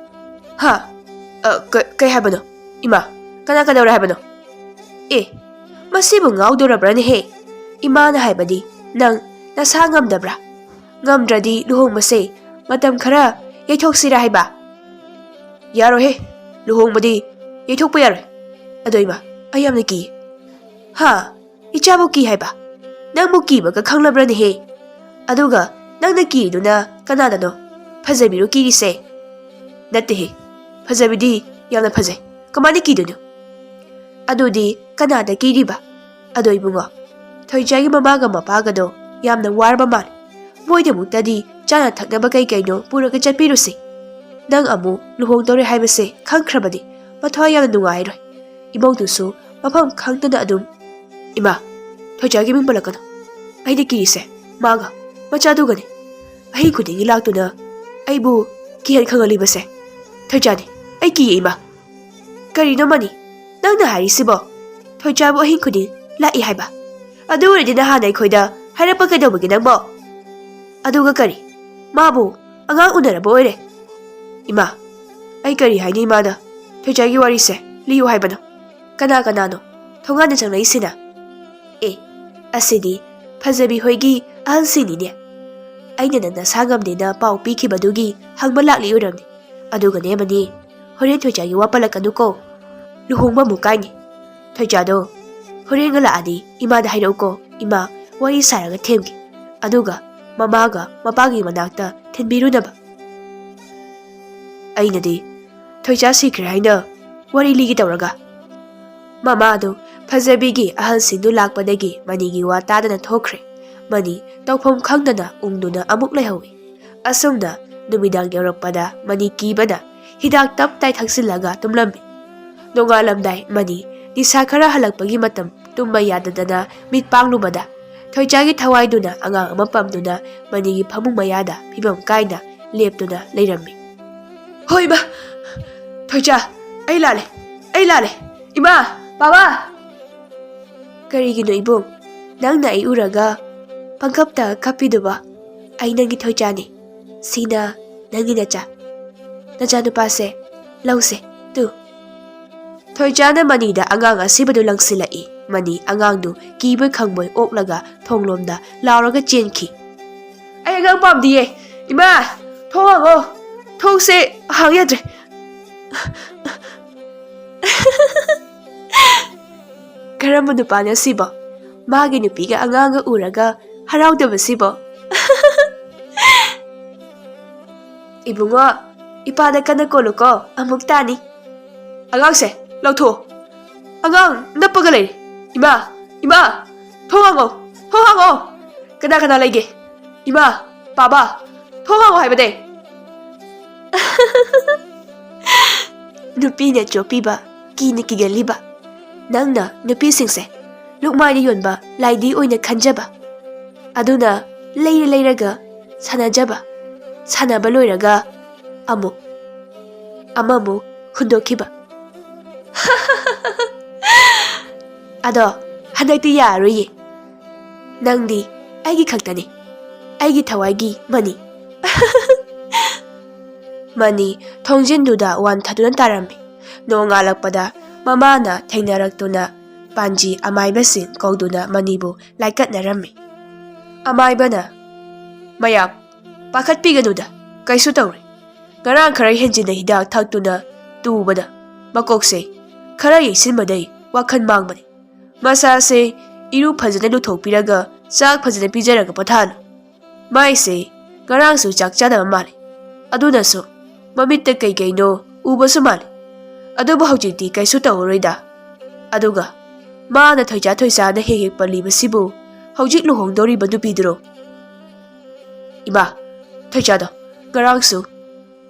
"ꯍꯥ? ꯑ, ꯀ-, ꯀꯩ ꯍꯥꯏꯕꯅꯣ? ꯏꯃꯥ, ꯀꯅꯥ ꯀꯗꯧꯔꯦ ꯍꯥꯏꯕꯅꯣ?" "ꯑꯦ, ꯃꯁꯤꯕꯨ ꯉꯥꯎꯗꯣꯔꯕ꯭ꯔꯥꯅꯦꯍꯦ? ꯏꯃꯥꯅ ꯍꯥꯏꯕꯗꯤ ꯅꯪ ꯅꯁꯥ ꯉꯝꯗꯕ꯭ꯔꯥ? ꯉꯝꯗ꯭ꯔꯗꯤ ꯂꯨꯍꯣꯡꯕꯁꯦ ꯃꯇꯝ ꯈꯔ ꯌꯩꯊꯣꯛꯁꯤꯔꯥ ꯍꯥꯏꯕ?" "ꯌꯥꯔꯣꯏꯍꯦ, ꯂꯨꯍꯣꯡꯕꯗꯤ ꯌꯩꯊꯣꯛꯄ ꯌꯥꯔꯣꯏ꯫ ꯑꯗꯣ ꯏꯃꯥ, ꯑꯩ ꯌꯥꯝꯅ ꯀꯤ꯫" "ꯍꯥ? ꯏꯆꯥꯕꯨ ꯀꯤ ꯍꯥꯏꯕ? ꯅꯪꯕꯨ ꯀꯤꯕꯒ ꯈꯪꯂꯕ꯭ꯔꯅꯦꯍꯦ? ꯑꯗꯨꯒ ꯅꯪꯅ ꯀꯤꯔꯤꯗꯨꯅ ꯀꯅꯥꯗꯅꯣ? ꯐꯖꯕꯤꯔꯣ ꯀꯤꯔꯤꯁꯦ?" "ꯅꯠꯇꯦꯍꯦ, ꯐꯖꯕꯤꯗꯤ ꯌꯥꯝꯅ ꯐꯖꯩ꯫ ꯀꯃꯥꯏꯅ ꯀꯤꯗꯣꯏꯅꯣ?" "ꯑꯗꯨꯗꯤ ꯀꯅꯥꯗ ꯀꯤꯔꯤꯕ?" "ꯑꯗꯣ ꯏꯕꯨꯡꯉꯣ, ꯊꯣꯏꯆꯥꯒꯤ ꯃꯃꯥꯒ ꯃꯄꯥꯒꯗꯣ ꯌꯥꯝꯅ ꯋꯥꯔꯕ ꯃꯥꯜꯂꯦ꯫ ꯃꯣꯏꯗꯃꯨꯛꯇꯗꯤ ꯆꯥꯅ ꯊꯛꯅꯕ ꯀꯩ ꯀꯩꯅꯣ ꯄꯨꯔꯒ ꯆꯠꯄꯤꯔꯨꯁꯤ꯫ ꯅꯪ ꯑꯃꯨꯛ ꯂꯨꯍꯣꯡꯗꯧꯔꯦ ꯍꯥꯏꯕꯁꯦ ꯈꯪꯈ꯭ꯔꯕꯗꯤ ꯃꯊ꯭ꯋꯥꯏ ꯌꯥꯝꯅ ꯅꯨꯡꯉꯥꯏꯔꯣꯏ꯫" ꯏꯃꯧꯗꯨꯁꯨ ꯃꯐꯝ ꯈꯪꯗꯅ ꯑꯗꯨꯝ, "ꯏꯃꯥ, ꯊꯣꯏꯆꯥꯒꯤ ꯃꯤꯡ ꯄꯜꯂꯛꯀꯅꯨ꯫ ꯑꯩꯅ ꯀꯤꯔꯤꯁꯦ ꯃꯥꯒ ꯃꯆꯥꯗꯨꯒꯅꯤ꯫ ꯑꯍꯤꯡ ꯈꯨꯗꯤꯡꯒꯤ ꯂꯥꯛꯇꯨꯅ ꯑꯩꯕꯨ ꯀꯤꯍꯟ ꯈꯪꯍꯜꯂꯤꯕꯁꯦ ꯊꯣꯏꯆꯥꯅꯤ꯫ ꯑꯩ ꯀꯤꯌꯦ ꯏꯃꯥ꯫" "ꯀꯔꯤꯅꯣ ꯃꯅꯤ, ꯅꯪꯅ ꯍꯥꯏꯔꯤꯁꯤꯕꯣ? ꯊꯣꯏꯆꯥꯕꯨ ꯑꯍꯤꯡ ꯈꯨꯗꯤꯡ ꯂꯥꯛꯏ ꯍꯥꯏꯕ? ꯑꯗꯨ ꯑꯣꯏꯔꯗꯤ ꯅꯍꯥꯟ ꯑꯩꯈꯣꯏꯗ ꯍꯥꯏꯔꯛꯄ ꯀꯩꯗꯧꯕꯒꯦ ꯅꯪꯕꯣ? ꯑꯗꯨꯒ ꯀꯔꯤ, ꯃꯥꯕꯨ ꯑꯉꯥꯡ ꯎꯅꯔꯕ ꯑꯣꯏꯔꯦ꯫" "ꯏꯃꯥ, ꯑꯩ ꯀꯔꯤ ꯍꯥꯏꯅꯤ ꯏꯃꯥꯗ? ꯊꯣꯏꯆꯥꯒꯤ ꯋꯥꯔꯤꯁꯦ ꯂꯤꯌꯨ ꯍꯥꯏꯕꯅꯣ? ꯀꯅꯥ ꯀꯅꯥꯅꯣ ꯊꯣꯡꯒꯥꯟꯗ ꯆꯪꯂꯛꯏꯁꯤꯅ?" "ꯑꯦ, ꯑꯁꯤꯗꯤ ꯐꯖꯕꯤ ꯍꯣꯏꯒꯤ ꯑꯍꯜꯁꯤꯡꯅꯤꯅꯦ꯫ ꯑꯩꯅ ꯅꯪ ꯅꯁꯥ ꯉꯝꯗꯦꯅ ꯄꯥꯎ ꯄꯤꯈꯤꯕꯗꯨꯒꯤ ꯍꯪꯕ ꯂꯥꯛꯂꯤ ꯑꯣꯏꯔꯝꯅꯤ꯫ ꯑꯗꯨꯒꯅꯦ ꯃꯅꯤ, ꯍꯣꯔꯦꯟ ꯊꯣꯏꯆꯥꯒꯤ ꯋꯥ ꯄꯜꯂꯛꯀꯅꯨꯀꯣ꯫ ꯂꯨꯍꯣꯡꯕ ꯑꯃꯨꯛ ꯀꯥꯏꯅꯤ꯫ ꯊꯣꯏꯆꯥꯗꯣ ꯍꯣꯔꯦꯟꯒ ꯂꯥꯛꯑꯗꯤ ꯏꯃꯥꯗ ꯍꯥꯏꯔꯛꯎꯀꯣ꯫ ꯏꯃꯥ ꯋꯥꯔꯤ ꯁꯥꯔꯒ ꯊꯦꯝꯒꯦ꯫ ꯑꯗꯨꯒ ꯃꯃꯥꯒ ꯃꯄꯥꯒꯤ ꯃꯅꯥꯛꯇ ꯊꯤꯟꯕꯤꯔꯨꯅꯕ꯫" ꯑꯩꯅꯗꯤ ꯊꯣꯏꯆꯥ ꯁꯤꯈ꯭ꯔꯦ ꯍꯥꯏꯅ ꯋꯥꯔꯤ ꯂꯤꯒꯦ ꯇꯧꯔꯒ, ꯃꯃꯥꯗꯨ ꯐꯖꯕꯤꯒꯤ ꯑꯍꯜꯁꯤꯡꯗꯨ ꯂꯥꯛꯄꯗꯒꯤ ꯃꯅꯤꯒꯤ ꯋꯥ ꯇꯥꯗꯅ ꯊꯣꯛꯈ꯭ꯔꯦ꯫ ꯃꯅꯤ ꯇꯧꯐꯝ ꯈꯪꯗꯅ ꯎꯪꯗꯨꯅ ꯑꯃꯨꯛ ꯂꯩꯍꯧꯏ꯫ ꯑꯁꯨꯝꯅ ꯅꯨꯃꯤꯗꯥꯡ ꯌꯧꯔꯛꯄꯗ ꯃꯅꯤ ꯀꯤꯕꯅ ꯍꯤꯗꯥꯛ ꯇꯞ ꯇꯥꯏ ꯊꯛꯆꯤꯜꯂꯒ ꯇꯨꯝꯂꯝꯃꯤ꯫ ꯅꯣꯡꯉꯥꯜꯂꯝꯗꯥꯏ ꯃꯅꯤ ꯅꯤꯁꯥ ꯈꯔ ꯍꯜꯂꯛꯄꯒꯤ ꯃꯇꯝ, ꯇꯨꯝꯕ ꯌꯥꯗꯗꯅ ꯃꯤꯠ ꯄꯥꯡꯂꯨꯕꯗ, ꯊꯣꯏꯆꯥꯒꯤ ꯊꯋꯥꯏꯗꯨꯅ ꯑꯉꯥꯡ ꯑꯃ ꯄꯝꯗꯨꯅ ꯃꯅꯤꯒꯤ ꯐꯃꯨꯡ ꯃꯌꯥꯗ ꯐꯤꯕꯝ ꯀꯥꯏꯅ ꯂꯦꯞꯇꯨꯅ ꯂꯩꯔꯝꯃꯤ꯫ "ꯍꯣꯏ ꯏꯃꯥ, ꯊꯣꯏꯆꯥ, ꯑꯩ ꯂꯥꯜꯂꯦ, ꯑꯩ ꯂꯥꯜꯂꯦ꯫ ꯏꯃꯥ, ꯕꯥꯕꯥ!" "ꯀꯔꯤꯒꯤꯅꯣ ꯏꯕꯨꯡ? ꯅꯪꯅ ꯑꯩ ꯎꯔꯒ ꯄꯪꯀꯞꯇ ꯀꯞꯄꯤꯗꯨꯕꯣ? ꯑꯩ ꯅꯪꯒꯤ ꯊꯣꯏꯆꯥꯅꯤ꯫ ꯁꯤꯅ ꯅꯪꯒꯤ ꯅꯆꯥ꯫ ꯅꯆꯥꯅꯨꯄꯥꯁꯦ ꯂꯧꯁꯦ, ꯇꯨ꯫" ꯊꯣꯏꯆꯥꯅ ꯃꯅꯤꯗ ꯑꯉꯥꯡ ꯑꯁꯤꯕꯗꯨ ꯂꯪꯁꯤꯜꯂꯛꯏ꯫ ꯃꯅꯤ ꯑꯉꯥꯡꯗꯨ ꯀꯤꯕꯣꯏ ꯈꯪꯕꯣꯏ ꯑꯣꯛꯂꯒ ꯊꯣꯡꯂꯣꯝꯗ ꯂꯥꯎꯔꯒ ꯆꯦꯟꯈꯤ꯫ "ꯑꯩ ꯑꯉꯥꯡ ꯄꯥꯝꯗꯤꯌꯦ꯫ ꯏꯃꯥ, ꯊꯣꯡ ꯍꯥꯡꯉꯣ꯫ ꯊꯣꯡꯁꯦ ꯍꯥꯡ ꯌꯥꯗ꯭ꯔꯦ꯫" "ꯀꯔꯝꯕ ꯅꯨꯄꯥꯅꯣ ꯁꯤꯕꯣ? ꯃꯥꯒꯤ ꯅꯨꯄꯤꯒ ꯑꯉꯥꯡꯒ ꯎꯔꯒ ꯍꯔꯥꯎꯗꯕꯁꯤꯕꯣ?" "ꯏꯕꯨꯡꯉꯣ, ꯏꯄꯥꯗ ꯀꯟꯅ ꯀꯣꯜꯂꯨꯀꯣ, ꯑꯃꯨꯛ ꯇꯥꯅꯤ꯫" "ꯑꯉꯥꯡꯁꯦ ꯂꯧꯊꯣꯛꯑꯣ꯫ ꯑꯉꯥꯡ ꯅꯞꯄꯒ ꯂꯩꯔꯦ꯫ ꯏꯃꯥ, ꯏꯃꯥ, ꯊꯣꯡ ꯍꯥꯡꯉꯣ, ꯊꯣꯡ ꯍꯥꯡꯉꯣ꯫ ꯀꯅꯥ ꯀꯅꯥ ꯂꯩꯒꯦ? ꯏꯃꯥ, ꯕꯥꯕꯥ, ꯊꯣꯡ ꯍꯥꯡꯉꯣ ꯍꯥꯏꯕꯅꯦ꯫" ꯅꯨꯄꯤꯅ ꯆꯣꯞꯄꯤꯕ, ꯀꯤꯅ ꯀꯤꯒꯜꯂꯤꯕ꯫ ꯅꯪꯅ ꯅꯨꯄꯤꯁꯤꯡꯁꯦ ꯂꯨꯛꯃꯥꯏꯗ ꯌꯣꯟꯕ ꯂꯥꯏꯗꯤ ꯑꯣꯏꯅ ꯈꯟꯖꯕ꯫ ꯑꯗꯨꯅ ꯂꯩꯔ ꯂꯩꯔꯒ ꯁꯥꯟꯅꯖꯕ꯫ ꯁꯥꯟꯅꯕ ꯂꯣꯏꯔꯒ ꯑꯃꯨꯛ ꯑꯃꯃꯨꯛ ꯍꯨꯟꯗꯣꯛꯈꯤꯕ꯫ ꯑꯗꯣ ꯍꯟꯗꯛꯇꯤ ꯌꯥꯔꯔꯣꯏꯌꯦ꯫ ꯅꯪꯗꯤ ꯑꯩꯒꯤ ꯈꯛꯇꯅꯤ, ꯑꯩꯒꯤ ꯊꯋꯥꯏꯒꯤ ꯃꯅꯤ꯫ ꯃꯅꯤ ꯊꯣꯡꯖꯤꯟꯗꯨꯗ ꯋꯥꯟꯊꯗꯨꯅ ꯇꯥꯔꯝꯃꯤ꯫ ꯅꯣꯡꯉꯥꯜꯂꯛꯄꯗ ꯃꯃꯥꯅ ꯊꯦꯡꯅꯔꯛꯇꯨꯅ ꯄꯥꯟꯖꯤ ꯑꯃꯥꯏꯕꯁꯤꯡ ꯀꯧꯗꯨꯅ ꯃꯅꯤꯕꯨ ꯂꯥꯏꯀꯠꯅꯔꯝꯃꯤ꯫ ꯑꯃꯥꯏꯕꯅ, "ꯃꯌꯥꯝ ꯄꯥꯈꯠꯄꯤꯒꯅꯨꯗ, ꯀꯩꯁꯨ ꯇꯧꯔꯣꯏ꯫ ꯉꯔꯥꯡ ꯈꯔ ꯍꯦꯟꯖꯤꯟꯅ ꯍꯤꯗꯥꯛ ꯊꯛꯇꯨꯅ ꯇꯨꯕꯗ ꯃꯀꯣꯛꯁꯦ ꯈꯔ ꯌꯩꯁꯤꯟꯕꯗꯩ ꯋꯥꯈꯜ ꯃꯥꯡꯕꯅꯤ꯫ ꯃꯁꯥꯁꯦ ꯏꯔꯨ ꯐꯖꯅ ꯂꯨꯊꯣꯛꯄꯤꯔꯒ ꯆꯥꯛ ꯐꯖꯅ ꯄꯤꯖꯔꯒ ꯄꯣꯊꯥꯍꯜꯂꯨ꯫ ꯃꯥꯏꯁꯦ ꯉꯔꯥꯡꯁꯨ ꯆꯥꯛ ꯆꯥꯗꯕ ꯃꯥꯜꯂꯦ꯫ ꯑꯗꯨꯅꯁꯨ ꯃꯃꯤꯠꯇ ꯀꯩ ꯀꯩꯅꯣ ꯎꯕꯁꯨ ꯃꯥꯜꯂꯦ꯫ ꯑꯗꯨꯕꯨ ꯍꯧꯖꯤꯛꯇꯤ ꯀꯩꯁꯨ ꯇꯧꯔꯔꯣꯏꯗ꯫ ꯑꯗꯨꯒ ꯃꯥꯅ ꯊꯣꯏꯆꯥ ꯊꯣꯏꯆꯥꯅ ꯍꯦꯛ ꯍꯦꯛ ꯄꯜꯂꯤꯕꯁꯤꯕꯨ ꯍꯧꯖꯤꯛ ꯂꯨꯍꯣꯡꯗꯧꯔꯤꯕ ꯅꯨꯄꯤꯗꯨꯔꯣ?" "ꯏꯃꯥ, ꯊꯣꯏꯆꯥꯗꯣ ꯉꯔꯥꯡꯁꯨ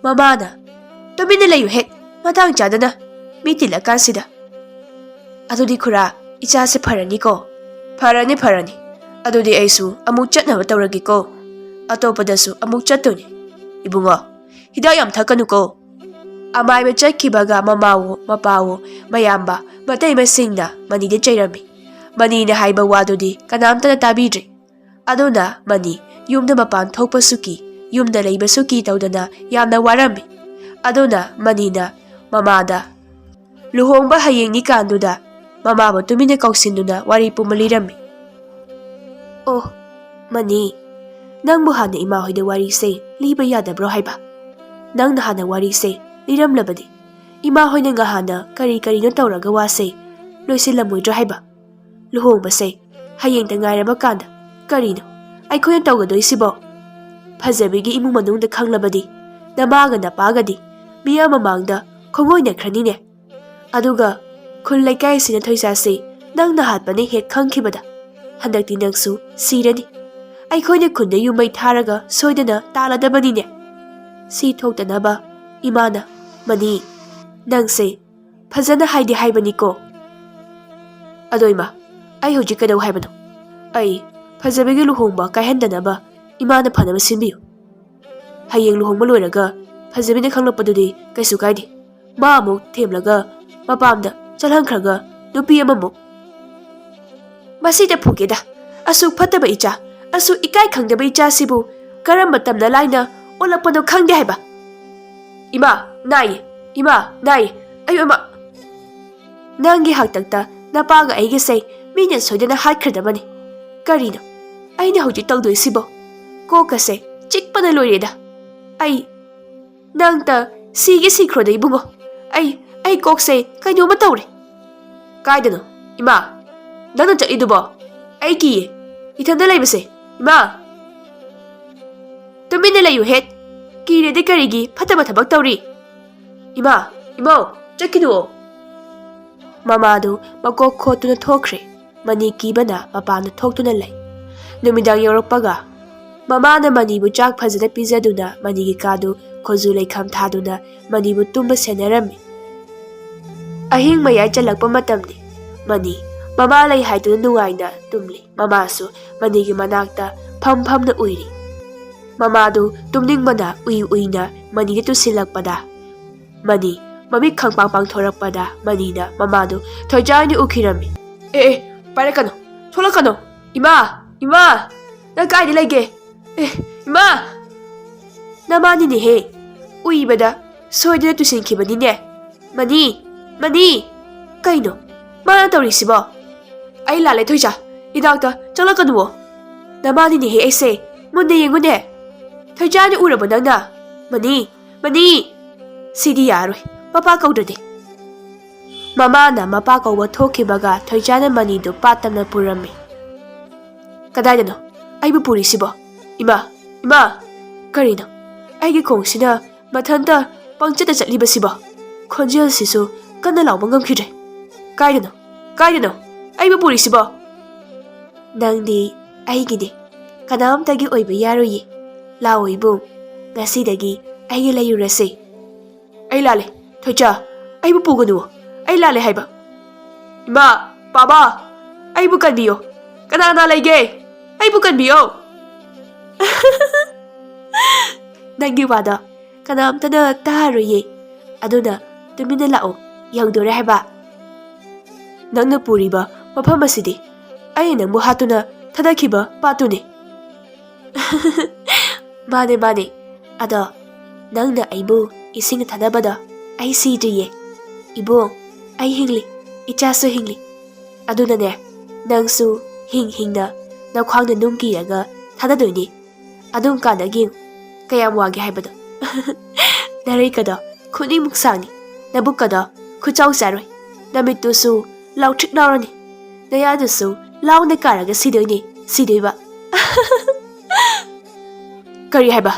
ꯃꯃꯥꯅ, ꯇꯨꯃꯤꯟꯅ ꯂꯩꯌꯨ ꯍꯦꯛ, ꯃꯇꯥꯡ ꯆꯥꯗꯅ ꯃꯤ ꯇꯤꯜꯂꯀꯥꯟꯁꯤꯗ꯫ "ꯑꯗꯨꯗꯤ ꯈꯨꯔꯥ, ꯏꯆꯥꯁꯦ ꯐꯔꯅꯤꯀꯣ?" "ꯐꯔꯅꯤ, ꯐꯔꯅꯤ꯫ ꯑꯗꯨꯗꯤ ꯑꯩꯁꯨ ꯑꯃꯨꯛ ꯆꯠꯅꯕ ꯇꯧꯔꯒꯦꯀꯣ꯫ ꯑꯇꯣꯞꯄꯗꯁꯨ ꯑꯃꯨꯛ ꯆꯠꯇꯣꯏꯅꯤ꯫ ꯏꯕꯨꯡꯉꯣ, ꯍꯤꯗꯥꯛ ꯌꯥꯝ ꯊꯛꯀꯅꯨꯀꯣ"꯫ ꯑꯃꯥꯏꯕ ꯆꯠꯈꯤꯕꯒ ꯃꯃꯥꯋꯣ, ꯃꯄꯥꯋꯣ, ꯃꯌꯥꯝꯕ, ꯃꯇꯩ ꯃꯁꯤꯡꯅ ꯃꯅꯤꯗ ꯆꯩꯔꯝꯃꯤ꯫ ꯃꯅꯤꯅ ꯍꯥꯏꯕ ꯋꯥꯗꯨꯗꯤ ꯀꯅꯥꯝꯇꯅ ꯇꯥꯕꯤꯗ꯭ꯔꯦ꯫ ꯑꯗꯨꯅ ꯃꯅꯤ ꯌꯨꯝꯗ ꯃꯄꯥꯟ ꯊꯣꯛꯄꯁꯨ ꯀꯤ, ꯌꯨꯝꯗ ꯂꯩꯕꯁꯨ ꯀꯤ ꯇꯧꯗꯅ ꯌꯥꯝꯅ ꯋꯥꯔꯝꯃꯤ꯫ ꯑꯗꯨꯅ ꯃꯅꯤꯅ ꯃꯃꯥꯗ, "ꯂꯨꯍꯣꯡꯕ ꯍꯌꯦꯡꯅꯤ ꯀꯥꯟꯗꯨꯗ" ꯃꯃꯥꯕꯨ ꯇꯨꯃꯤꯟꯅ ꯀꯧꯁꯤꯟꯗꯨꯅ ꯋꯥꯔꯤ ꯄꯨꯝꯕ ꯂꯤꯔꯝꯃꯤ꯫ "ꯑꯣ, ꯃꯅꯤ, ꯅꯪꯕꯨ ꯍꯥꯟꯅ ꯏꯃꯥ ꯍꯣꯏꯗ ꯋꯥꯔꯤꯁꯦ ꯂꯤꯕ ꯌꯥꯗꯕ꯭ꯔꯣ ꯍꯥꯏꯕ? ꯅꯪꯅ ꯍꯥꯟꯅ ꯋꯥꯔꯤꯁꯦ ꯂꯤꯔꯝꯂꯕꯗꯤ ꯏꯃꯥ ꯍꯣꯏꯅ ꯉꯍꯥꯟꯅ ꯀꯔꯤ ꯀꯔꯤꯅꯣ ꯇꯧꯔꯒ ꯋꯥꯁꯦ ꯂꯣꯏꯁꯤꯜꯂꯝꯃꯣꯏꯗ꯭ꯔꯣ ꯍꯥꯏꯕ? ꯂꯨꯍꯣꯡꯕꯁꯦ ꯍꯌꯦꯡꯇ ꯉꯥꯏꯔꯕ ꯀꯥꯟꯗ ꯀꯔꯤꯅꯣ ꯑꯩꯈꯣꯏꯅ ꯇꯧꯒꯗꯣꯏꯁꯤꯕꯣ? ꯐꯖꯕꯤꯒꯤ ꯏꯃꯨꯡ ꯃꯅꯨꯡꯗ ꯈꯪꯂꯕꯗꯤ ꯅꯃꯥꯒ ꯅꯄꯥꯒꯗꯤ ꯃꯤꯌꯥꯝ ꯃꯃꯥꯡꯗ ꯈꯣꯡꯑꯣꯏꯅꯈ꯭ꯔꯅꯤꯅꯦ꯫ ꯑꯗꯨꯒ ꯈꯨꯜ ꯂꯩꯀꯥꯏꯁꯤꯅ ꯊꯣꯏꯁꯥꯁꯦ ꯅꯪꯅ ꯍꯥꯠꯄꯅꯦ ꯍꯦꯛ ꯈꯪꯈꯤꯕꯗ ꯍꯟꯗꯛꯇꯤ ꯅꯪꯁꯨ ꯁꯤꯔꯅꯤ꯫ ꯑꯩꯈꯣꯏꯅ ꯈꯨꯟꯗ ꯌꯨꯝ ꯃꯩ ꯊꯥꯔꯒ ꯁꯣꯏꯗꯅ ꯇꯥꯜꯂꯗꯕꯅꯤꯅꯦ꯫ ꯁꯤ ꯊꯣꯛꯇꯅꯕ ꯏꯃꯥꯅ, ꯃꯅꯤ, ꯅꯪꯁꯦ ꯐꯖꯅ ꯍꯥꯏꯗꯤ ꯍꯥꯏꯕꯅꯤꯀꯣ꯫ ꯑꯗꯣ ꯏꯃꯥ, ꯑꯩ ꯍꯧꯖꯤꯛ ꯀꯩꯗꯧ ꯍꯥꯏꯕꯅꯣ? ꯑꯩ ꯐꯖꯕꯤꯒꯤ ꯂꯨꯍꯣꯡꯕ ꯀꯥꯏꯍꯟꯗꯅꯕ ꯏꯃꯥꯅ ꯐꯅꯕ ꯁꯤꯟꯕꯤꯌꯨ꯫ ꯍꯌꯦꯡ ꯂꯨꯍꯣꯡꯕ ꯂꯣꯏꯔꯒ ꯐꯖꯕꯤꯅ ꯈꯪꯂꯛꯄꯗꯨꯗꯤ ꯀꯩꯁꯨ ꯀꯥꯏꯗꯦ꯫ ꯃꯥ ꯑꯃꯨꯛ ꯊꯦꯝꯂꯒ ꯃꯄꯥꯝꯗ ꯆꯠꯍꯟꯈ꯭ꯔꯒ ꯅꯨꯄꯤ ꯑꯃꯃꯨꯛ꯫ ꯃꯁꯤꯗ ꯐꯨꯒꯦꯗ, ꯑꯁꯨꯛ ꯐꯠꯇꯕ ꯏꯆꯥ, ꯑꯁꯨꯛ ꯏꯀꯥꯏ ꯈꯪꯗꯕ ꯏꯆꯥꯁꯤꯕꯨ ꯀꯔꯝꯕ ꯇꯝꯅ ꯂꯥꯏꯅ ꯑꯣꯜꯂꯛꯄꯅꯣ ꯈꯪꯗꯦ ꯍꯥꯏꯕ꯫ ꯏꯃꯥ, ꯅꯥꯏꯌꯦ, ꯏꯃꯥ, ꯅꯥꯏꯌꯦ, ꯑꯌꯣ ꯏꯃꯥ꯫ ꯅꯪꯒꯤ ꯍꯥꯛꯇꯛꯇ ꯅꯄꯥꯒ ꯑꯩꯒꯁꯦ ꯃꯤꯅ ꯁꯣꯏꯗꯅ ꯍꯥꯠꯈ꯭ꯔꯗꯕꯅꯤ꯫ ꯀꯔꯤꯅꯣ ꯑꯩꯅ ꯍꯧꯖꯤꯛ ꯇꯧꯗꯣꯏꯁꯤꯕꯣ? ꯀꯣꯛꯀꯁꯦ ꯆꯤꯛꯄꯅ ꯂꯣꯏꯔꯦꯗ꯫ ꯑꯩ, ꯅꯪꯇ ꯁꯤꯒꯦ ꯁꯤꯈ꯭ꯔꯣꯗ ꯏꯕꯨꯡꯉꯣ꯫ ꯑꯩ, ꯑꯩ ꯀꯣꯛꯁꯦ ꯀꯩꯅꯣꯝꯃ ꯇꯧꯔꯦ꯫ ꯀꯥꯏꯗꯅꯣ? ꯏꯃꯥ, ꯅꯪꯅ ꯆꯠꯂꯤꯗꯨꯕꯣ? ꯑꯩ ꯀꯤꯌꯦ ꯏꯊꯟꯗ ꯂꯩꯕꯁꯦ꯫ ꯏꯃꯥ! ꯇꯨꯃꯤꯟꯅ ꯂꯩꯌꯨ ꯍꯦꯠ! ꯀꯤꯔꯗꯤ ꯀꯔꯤꯒꯤ ꯐꯠꯇꯕ ꯊꯕꯛ ꯇꯧꯔꯤ? ꯏꯃꯥ! ꯏꯃꯧ! ꯆꯠꯈꯤꯅꯨꯑꯣ! ꯃꯃꯥꯗꯨ ꯃꯀꯣꯛ ꯈꯣꯠꯇꯨꯅ ꯊꯣꯛꯈ꯭ꯔꯦ꯫ ꯃꯅꯤ ꯀꯤꯕꯅ ꯃꯄꯥꯟꯗ ꯊꯣꯛꯇꯨꯅ ꯂꯩ꯫ ꯅꯨꯃꯤꯗꯥꯡ ꯌꯧꯔꯛꯄꯒ ꯃꯃꯥꯅ ꯃꯅꯤꯕꯨ ꯆꯥꯛ ꯐꯖꯅ ꯄꯤꯖꯗꯨꯅ ꯃꯅꯤꯒꯤ ꯀꯥꯗꯨ ꯈꯣꯖꯨ ꯂꯩꯈꯥꯝ ꯊꯥꯗꯨꯅ ꯃꯅꯤꯕꯨ ꯇꯨꯝꯕ ꯁꯦꯟꯅꯔꯝꯃꯤ꯫ ꯑꯍꯤꯡ ꯃꯌꯥꯏ ꯆꯜꯂꯛꯄ ꯃꯇꯝꯅꯤ꯫ ꯃꯅꯤ ꯃꯃꯥ ꯂꯩ ꯍꯥꯏꯗꯨꯅ ꯅꯨꯡꯉꯥꯏꯅ ꯇꯨꯝꯂꯤ꯫ ꯃꯃꯥꯁꯨ ꯃꯅꯤꯒꯤ ꯃꯅꯥꯛꯇ ꯐꯝ ꯐꯝꯅ ꯎꯏꯔꯤ꯫ ꯃꯃꯥꯗꯨ ꯇꯨꯝꯅꯤꯡꯕꯅ ꯎꯏ ꯎꯏꯅ ꯃꯅꯤꯗ ꯇꯨꯁꯤꯜꯂꯛꯄꯗ, ꯃꯅꯤ ꯃꯃꯤꯠ ꯈꯪꯄꯥꯡ ꯄꯥꯡꯊꯣꯔꯛꯄꯗ ꯃꯅꯤꯅ ꯃꯃꯥꯗꯨ ꯊꯣꯏꯖꯥꯅ ꯎꯈꯤꯔꯝꯃꯤ꯫ "ꯑꯦ, ꯑꯦ, ꯄꯥꯏꯔꯛꯀꯅꯨ, ꯊꯣꯛꯂꯛꯀꯅꯨ! ꯏꯃꯥ! ꯏꯃꯥ! ꯅꯪ ꯀꯥꯏꯗ ꯂꯩꯒꯦ? ꯑꯦ, ꯏꯃꯥ!" "ꯅꯃꯥꯅꯤꯅꯦꯍꯦ, ꯎꯏꯕꯗ ꯁꯣꯏꯗꯅ ꯇꯨꯁꯤꯟꯈꯤꯕꯅꯤꯅꯦ꯫ ꯃꯅꯤ! ꯃꯅꯤ!" "ꯀꯩꯅꯣ ꯃꯥꯅ ꯇꯧꯔꯤꯁꯤꯕꯣ?" "ꯑꯩ ꯂꯥꯜꯂꯦ ꯊꯣꯏꯖꯥ, ꯏꯅꯥꯛꯇ ꯆꯪꯂꯛꯀꯅꯨꯋꯣ꯫ ꯅꯃꯥꯅꯤꯅꯦꯍꯦ ꯑꯩꯁꯦ, ꯃꯨꯟꯅ ꯌꯦꯡꯉꯨꯅꯦ꯫ ꯊꯣꯏꯖꯥꯅ ꯎꯔꯕꯣ ꯅꯪꯅ? ꯃꯅꯤ! ꯃꯅꯤ!" "ꯁꯤꯗꯤ ꯌꯥꯔꯣꯏ, ꯃꯄꯥ ꯀꯧꯗ꯭ꯔꯗꯤ꯫" ꯃꯃꯥꯅ ꯃꯄꯥ ꯀꯧꯕ ꯊꯣꯛꯈꯤꯕꯒ ꯊꯣꯏꯖꯥꯅ ꯃꯅꯤꯗꯨ ꯄꯥꯠ ꯇꯝꯅ ꯄꯨꯔꯝꯃꯤ꯫ "ꯀꯗꯥꯏꯗꯅꯣ ꯑꯩꯕꯨ ꯄꯨꯔꯤꯁꯤꯕꯣ? ꯏꯃꯥ! ꯏꯃꯥ! ꯀꯔꯤꯅꯣ ꯑꯩꯒꯤ ꯈꯣꯡꯁꯤꯅ ꯃꯊꯟꯇ ꯄꯪꯆꯠꯇ ꯆꯠꯂꯤꯕꯁꯤꯕꯣ? ꯈꯣꯟꯖꯦꯜꯁꯤꯁꯨ ꯀꯟꯅ ꯂꯥꯎꯕ ꯉꯝꯈꯤꯗ꯭ꯔꯦ꯫ ꯀꯥꯏꯗꯅꯣ? ꯀꯥꯏꯗꯅꯣ ꯑꯩꯕꯨ ꯄꯨꯔꯤꯁꯤꯕꯣ?" "ꯅꯪꯗꯤ ꯑꯩꯒꯤꯅꯦ, ꯀꯅꯥꯝꯇꯒꯤ ꯑꯣꯏꯕ ꯌꯥꯔꯣꯏꯌꯦ꯫ ꯂꯥꯛꯑꯣ ꯏꯕꯨꯡ, ꯉꯁꯤꯗꯒꯤ ꯑꯩꯒꯤ ꯂꯩꯔꯨꯔꯁꯦ꯫" "ꯑꯩ ꯂꯥꯜꯂꯦ, ꯊꯣꯏꯆꯥ, ꯑꯩꯕꯨ ꯄꯨꯒꯅꯨ, ꯑꯩ ꯂꯥꯜꯂꯦ ꯍꯥꯏꯕ꯫" "ꯏꯃꯥ, ꯄꯥꯕ, ꯑꯩꯕꯨ ꯀꯟꯕꯤꯌꯣ, ꯀꯅꯥ ꯀꯅꯥ ꯂꯩꯒꯦ? ꯑꯩꯕꯨ ꯀꯟꯕꯤꯌꯣ꯫" "ꯅꯪꯒꯤ ꯋꯥꯗꯣ ꯀꯅꯥꯝꯇꯅ ꯇꯥꯔꯣꯏꯌꯦ, ꯑꯗꯨꯅ ꯇꯨꯃꯤꯟꯅ ꯂꯥꯛꯑꯣ, ꯌꯧꯗꯣꯔꯦ ꯍꯥꯏꯕ꯫" "ꯅꯪꯅ ꯄꯨꯔꯤꯕ ꯃꯐꯝ ꯑꯁꯤꯗꯤ ꯑꯩ ꯅꯪꯕꯨ ꯍꯥꯠꯇꯨꯅ ꯊꯥꯗꯈꯤꯕ ꯄꯥꯠꯇꯨꯅꯤ꯫" "ꯃꯥꯅꯦ, ꯃꯥꯅꯦ꯫ ꯑꯗꯣ ꯅꯪꯅ ꯑꯩꯕꯨ ꯏꯁꯤꯡꯗ ꯊꯥꯗꯕꯗꯣ ꯑꯩ ꯁꯤꯗ꯭ꯔꯤꯌꯦ꯫ ꯏꯕꯨꯡ, ꯑꯩ ꯍꯤꯡꯂꯤ, ꯏꯆꯥꯁꯨ ꯍꯤꯡꯂꯤ꯫ ꯑꯗꯨꯅꯅꯦ, ꯅꯪꯁꯨ ꯍꯤꯡ ꯍꯤꯡꯅ ꯅꯈ꯭ꯋꯥꯡꯗ ꯅꯨꯡ ꯀꯤꯔꯒ ꯊꯥꯗꯗꯣꯏꯅꯤ꯫ ꯑꯗꯨꯝ ꯀꯥꯟꯗꯒꯤ ꯀꯌꯥꯝ ꯋꯥꯒꯦ ꯍꯥꯏꯕꯗꯣ꯫" "ꯅꯔꯩꯀꯗꯣ ꯈꯨꯅꯤꯡꯃꯨꯛ ꯁꯥꯡꯅꯤ, ꯅꯕꯨꯛꯀꯗꯣ ꯈꯨꯆꯥꯎ ꯆꯥꯔꯣꯏ, ꯅꯃꯤꯠꯇꯨꯁꯨ ꯂꯥꯎꯊ꯭ꯔꯤꯛ ꯂꯥꯎꯔꯅꯤ, ꯅꯌꯥꯗꯨꯁꯨ ꯂꯥꯎꯅ ꯀꯥꯔꯒ ꯁꯤꯗꯣꯏꯅꯤ, ꯁꯤꯗꯣꯏꯕ꯫" "ꯀꯔꯤ ꯍꯥꯏꯕ?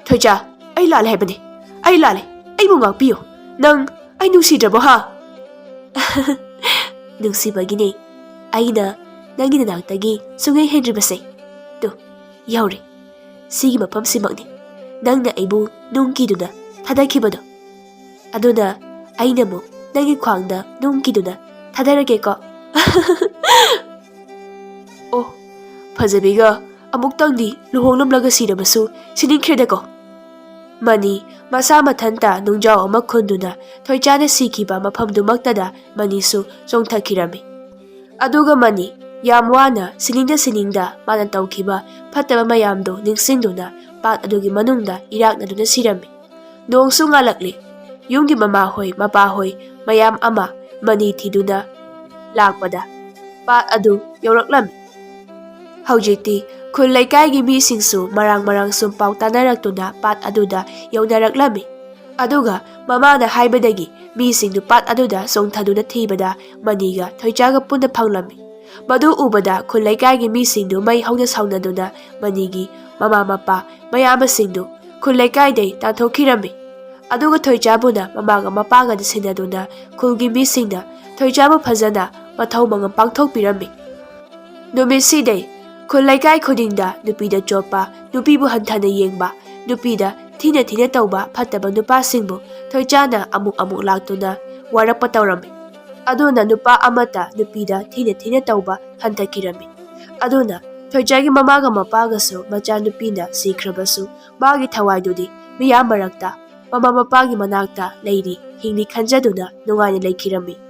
ꯊꯣꯏꯆꯥ, ꯑꯩ ꯂꯥꯜꯂꯦ ꯍꯥꯏꯕꯅꯤ, ꯑꯩ ꯂꯥꯜꯂꯦ, ꯑꯩꯕꯨ ꯉꯥꯛꯄꯤꯌꯨ꯫ ꯅꯪ ꯑꯩ ꯅꯨꯡꯁꯤꯗ꯭ꯔꯕꯣ, ꯍꯥ?" "ꯅꯨꯡꯁꯤꯕꯒꯤꯅꯦ ꯑꯩꯅ ꯅꯪꯒꯤ ꯅꯅꯥꯛꯇꯒꯤ ꯁꯨꯡꯍꯦꯟ ꯍꯦꯟꯗ꯭ꯔꯤꯕꯁꯦ꯫ ꯇꯨ, ꯌꯧꯔꯦ꯫ ꯁꯤꯒꯤ ꯃꯐꯝꯁꯤꯃꯛꯅꯤ ꯅꯪꯅ ꯑꯩꯕꯨ ꯅꯨꯡ ꯀꯤꯗꯨꯅ ꯊꯥꯗꯈꯤꯕꯗꯣ꯫ ꯑꯗꯨꯅ ꯑꯩꯅ ꯑꯃꯨꯛ ꯅꯪꯒꯤ ꯈ꯭ꯋꯥꯡꯗ ꯅꯨꯡ ꯀꯤꯗꯨꯅ ꯊꯥꯗꯔꯒꯦꯀꯣ꯫ ꯑꯣ, ꯐꯖꯕꯤꯒ ꯑꯃꯨꯛꯇꯪꯗꯤ ꯂꯨꯍꯣꯡꯂꯝꯂꯒ ꯁꯤꯔꯕꯁꯨ ꯁꯤꯅꯤꯡꯈ꯭ꯔꯦꯗꯀꯣ꯫ ꯃꯅꯤ ꯃꯁꯥ ꯃꯊꯟꯇ ꯅꯨꯡꯖꯥꯎ ꯑꯃ ꯈꯨꯟꯗꯨꯅ ꯊꯣꯏꯆꯥꯅ ꯁꯤꯈꯤꯕ ꯃꯐꯝꯗꯨꯃꯛꯇꯗ ꯃꯅꯤꯁꯨ ꯆꯣꯡꯊꯈꯤꯔꯝꯃꯤ꯫ ꯑꯗꯨꯒ ꯃꯅꯤ ꯌꯥꯝ ꯋꯥꯅ ꯁꯤꯅꯤꯡꯗ ꯁꯤꯅꯤꯡꯗ ꯃꯥꯅ ꯇꯧꯈꯤꯕ ꯐꯠꯇꯕ ꯃꯌꯥꯝꯗꯨ ꯅꯤꯡꯁꯤꯡꯗꯨꯅ ꯄꯥꯠ ꯑꯗꯨꯒꯤ ꯃꯅꯨꯡꯗ ꯏꯔꯥꯛꯅꯗꯨꯅ ꯁꯤꯔꯝꯃꯤ꯫ ꯅꯣꯡꯁꯨ ꯉꯥꯜꯂꯛꯂꯤ꯫ ꯌꯨꯝꯒꯤ ꯃꯃꯥꯍꯣꯏ ꯃꯄꯥꯍꯣꯏ ꯃꯌꯥꯝ ꯑꯃ ꯃꯅꯤ ꯊꯤꯗꯨꯅ ꯂꯥꯛꯄꯗ ꯄꯥꯠ ꯑꯗꯨ ꯌꯧꯔꯛꯂꯝꯃꯤ꯫ ꯍꯧꯖꯤꯛꯇꯤ ꯈꯨꯜ ꯂꯩꯀꯥꯏꯒꯤ ꯃꯤꯁꯤꯡꯁꯨ ꯃꯔꯥꯡ ꯃꯔꯥꯡ ꯁꯨꯝ ꯄꯥꯎ ꯇꯥꯅꯔꯛꯇꯨꯅ ꯄꯥꯠ ꯑꯗꯨꯗ ꯌꯧꯅꯔꯛꯂꯝꯃꯤ꯫ ꯑꯗꯨꯒ ꯃꯃꯥꯅ ꯍꯥꯏꯕꯗꯒꯤ ꯃꯤꯁꯤꯡꯗꯨ ꯄꯥꯠ ꯑꯗꯨꯗ ꯆꯣꯡꯊꯗꯨꯅ ꯊꯤꯕꯗ ꯃꯅꯤꯒ ꯊꯣꯏꯆꯥꯒ ꯄꯨꯟꯅ ꯐꯪꯂꯝꯃꯤ꯫ ꯃꯗꯨ ꯎꯕꯗ ꯈꯨꯜ ꯂꯩꯀꯥꯏꯒꯤ ꯃꯤꯁꯤꯡꯗꯨ ꯃꯩ ꯍꯧꯅ ꯁꯥꯎꯅꯗꯨꯅ ꯃꯅꯤꯒꯤ ꯃꯃꯥ ꯃꯄꯥ ꯃꯌꯥꯝꯕꯁꯤꯡꯗꯨ ꯈꯨꯜ ꯂꯩꯀꯥꯏꯗꯩ ꯇꯥꯟꯊꯣꯛꯈꯤꯔꯝꯃꯤ꯫ ꯑꯗꯨꯒ ꯊꯣꯏꯆꯥꯕꯨꯅ ꯃꯃꯥꯒ ꯃꯄꯥꯒꯗ ꯁꯤꯟꯅꯗꯨꯅ ꯈꯨꯜꯒꯤ ꯃꯤꯁꯤꯡꯅ ꯊꯣꯏꯆꯥꯕꯨ ꯐꯖꯅ ꯃꯊꯧ ꯃꯉꯝ ꯄꯥꯡꯊꯣꯛꯄꯤꯔꯝꯃꯤ꯫ ꯅꯨꯃꯤꯠꯁꯤꯗꯩ ꯈꯨꯜ ꯂꯩꯀꯥꯏ ꯈꯨꯗꯤꯡꯗ ꯅꯨꯄꯤꯗ ꯆꯣꯞꯄ, ꯅꯨꯄꯤꯕꯨ ꯍꯟꯊꯅ ꯌꯦꯡꯕ, ꯅꯨꯄꯤꯗ ꯊꯤꯅ ꯊꯤꯅ ꯇꯧꯕ ꯐꯠꯇꯕ ꯅꯨꯄꯥꯁꯤꯡꯕꯨ ꯊꯣꯏꯆꯥꯅ ꯑꯃꯨꯛ ꯑꯃꯨꯛ ꯂꯥꯛꯇꯨꯅ ꯋꯥꯔꯛꯄ ꯇꯧꯔꯝꯃꯤ꯫ ꯑꯗꯨꯅ ꯅꯨꯄꯥ ꯑꯃꯠꯇ ꯅꯨꯄꯤꯗ ꯊꯤꯅ ꯊꯤꯅ ꯇꯧꯕ ꯍꯟꯊꯈꯤꯔꯝꯃꯤ꯫ ꯑꯗꯨꯅ ꯊꯣꯏꯆꯥꯒꯤ ꯃꯃꯥꯒ ꯃꯄꯥꯒꯁꯨ ꯃꯆꯥꯅꯨꯄꯤꯅ ꯁꯤꯈ꯭ꯔꯕꯁꯨ ꯃꯥꯒꯤ ꯊꯋꯥꯏꯗꯨꯗꯤ ꯃꯤꯌꯥꯝ ꯃꯔꯛꯇ ꯃꯃꯥ ꯃꯄꯥꯒꯤ ꯃꯅꯥꯛꯇ ꯂꯩꯔꯤ, ꯍꯤꯡꯂꯤ ꯈꯟꯖꯗꯨꯅ ꯅꯨꯡꯉꯥꯏꯅ ꯂꯩꯈꯤꯔꯝꯃꯤ꯫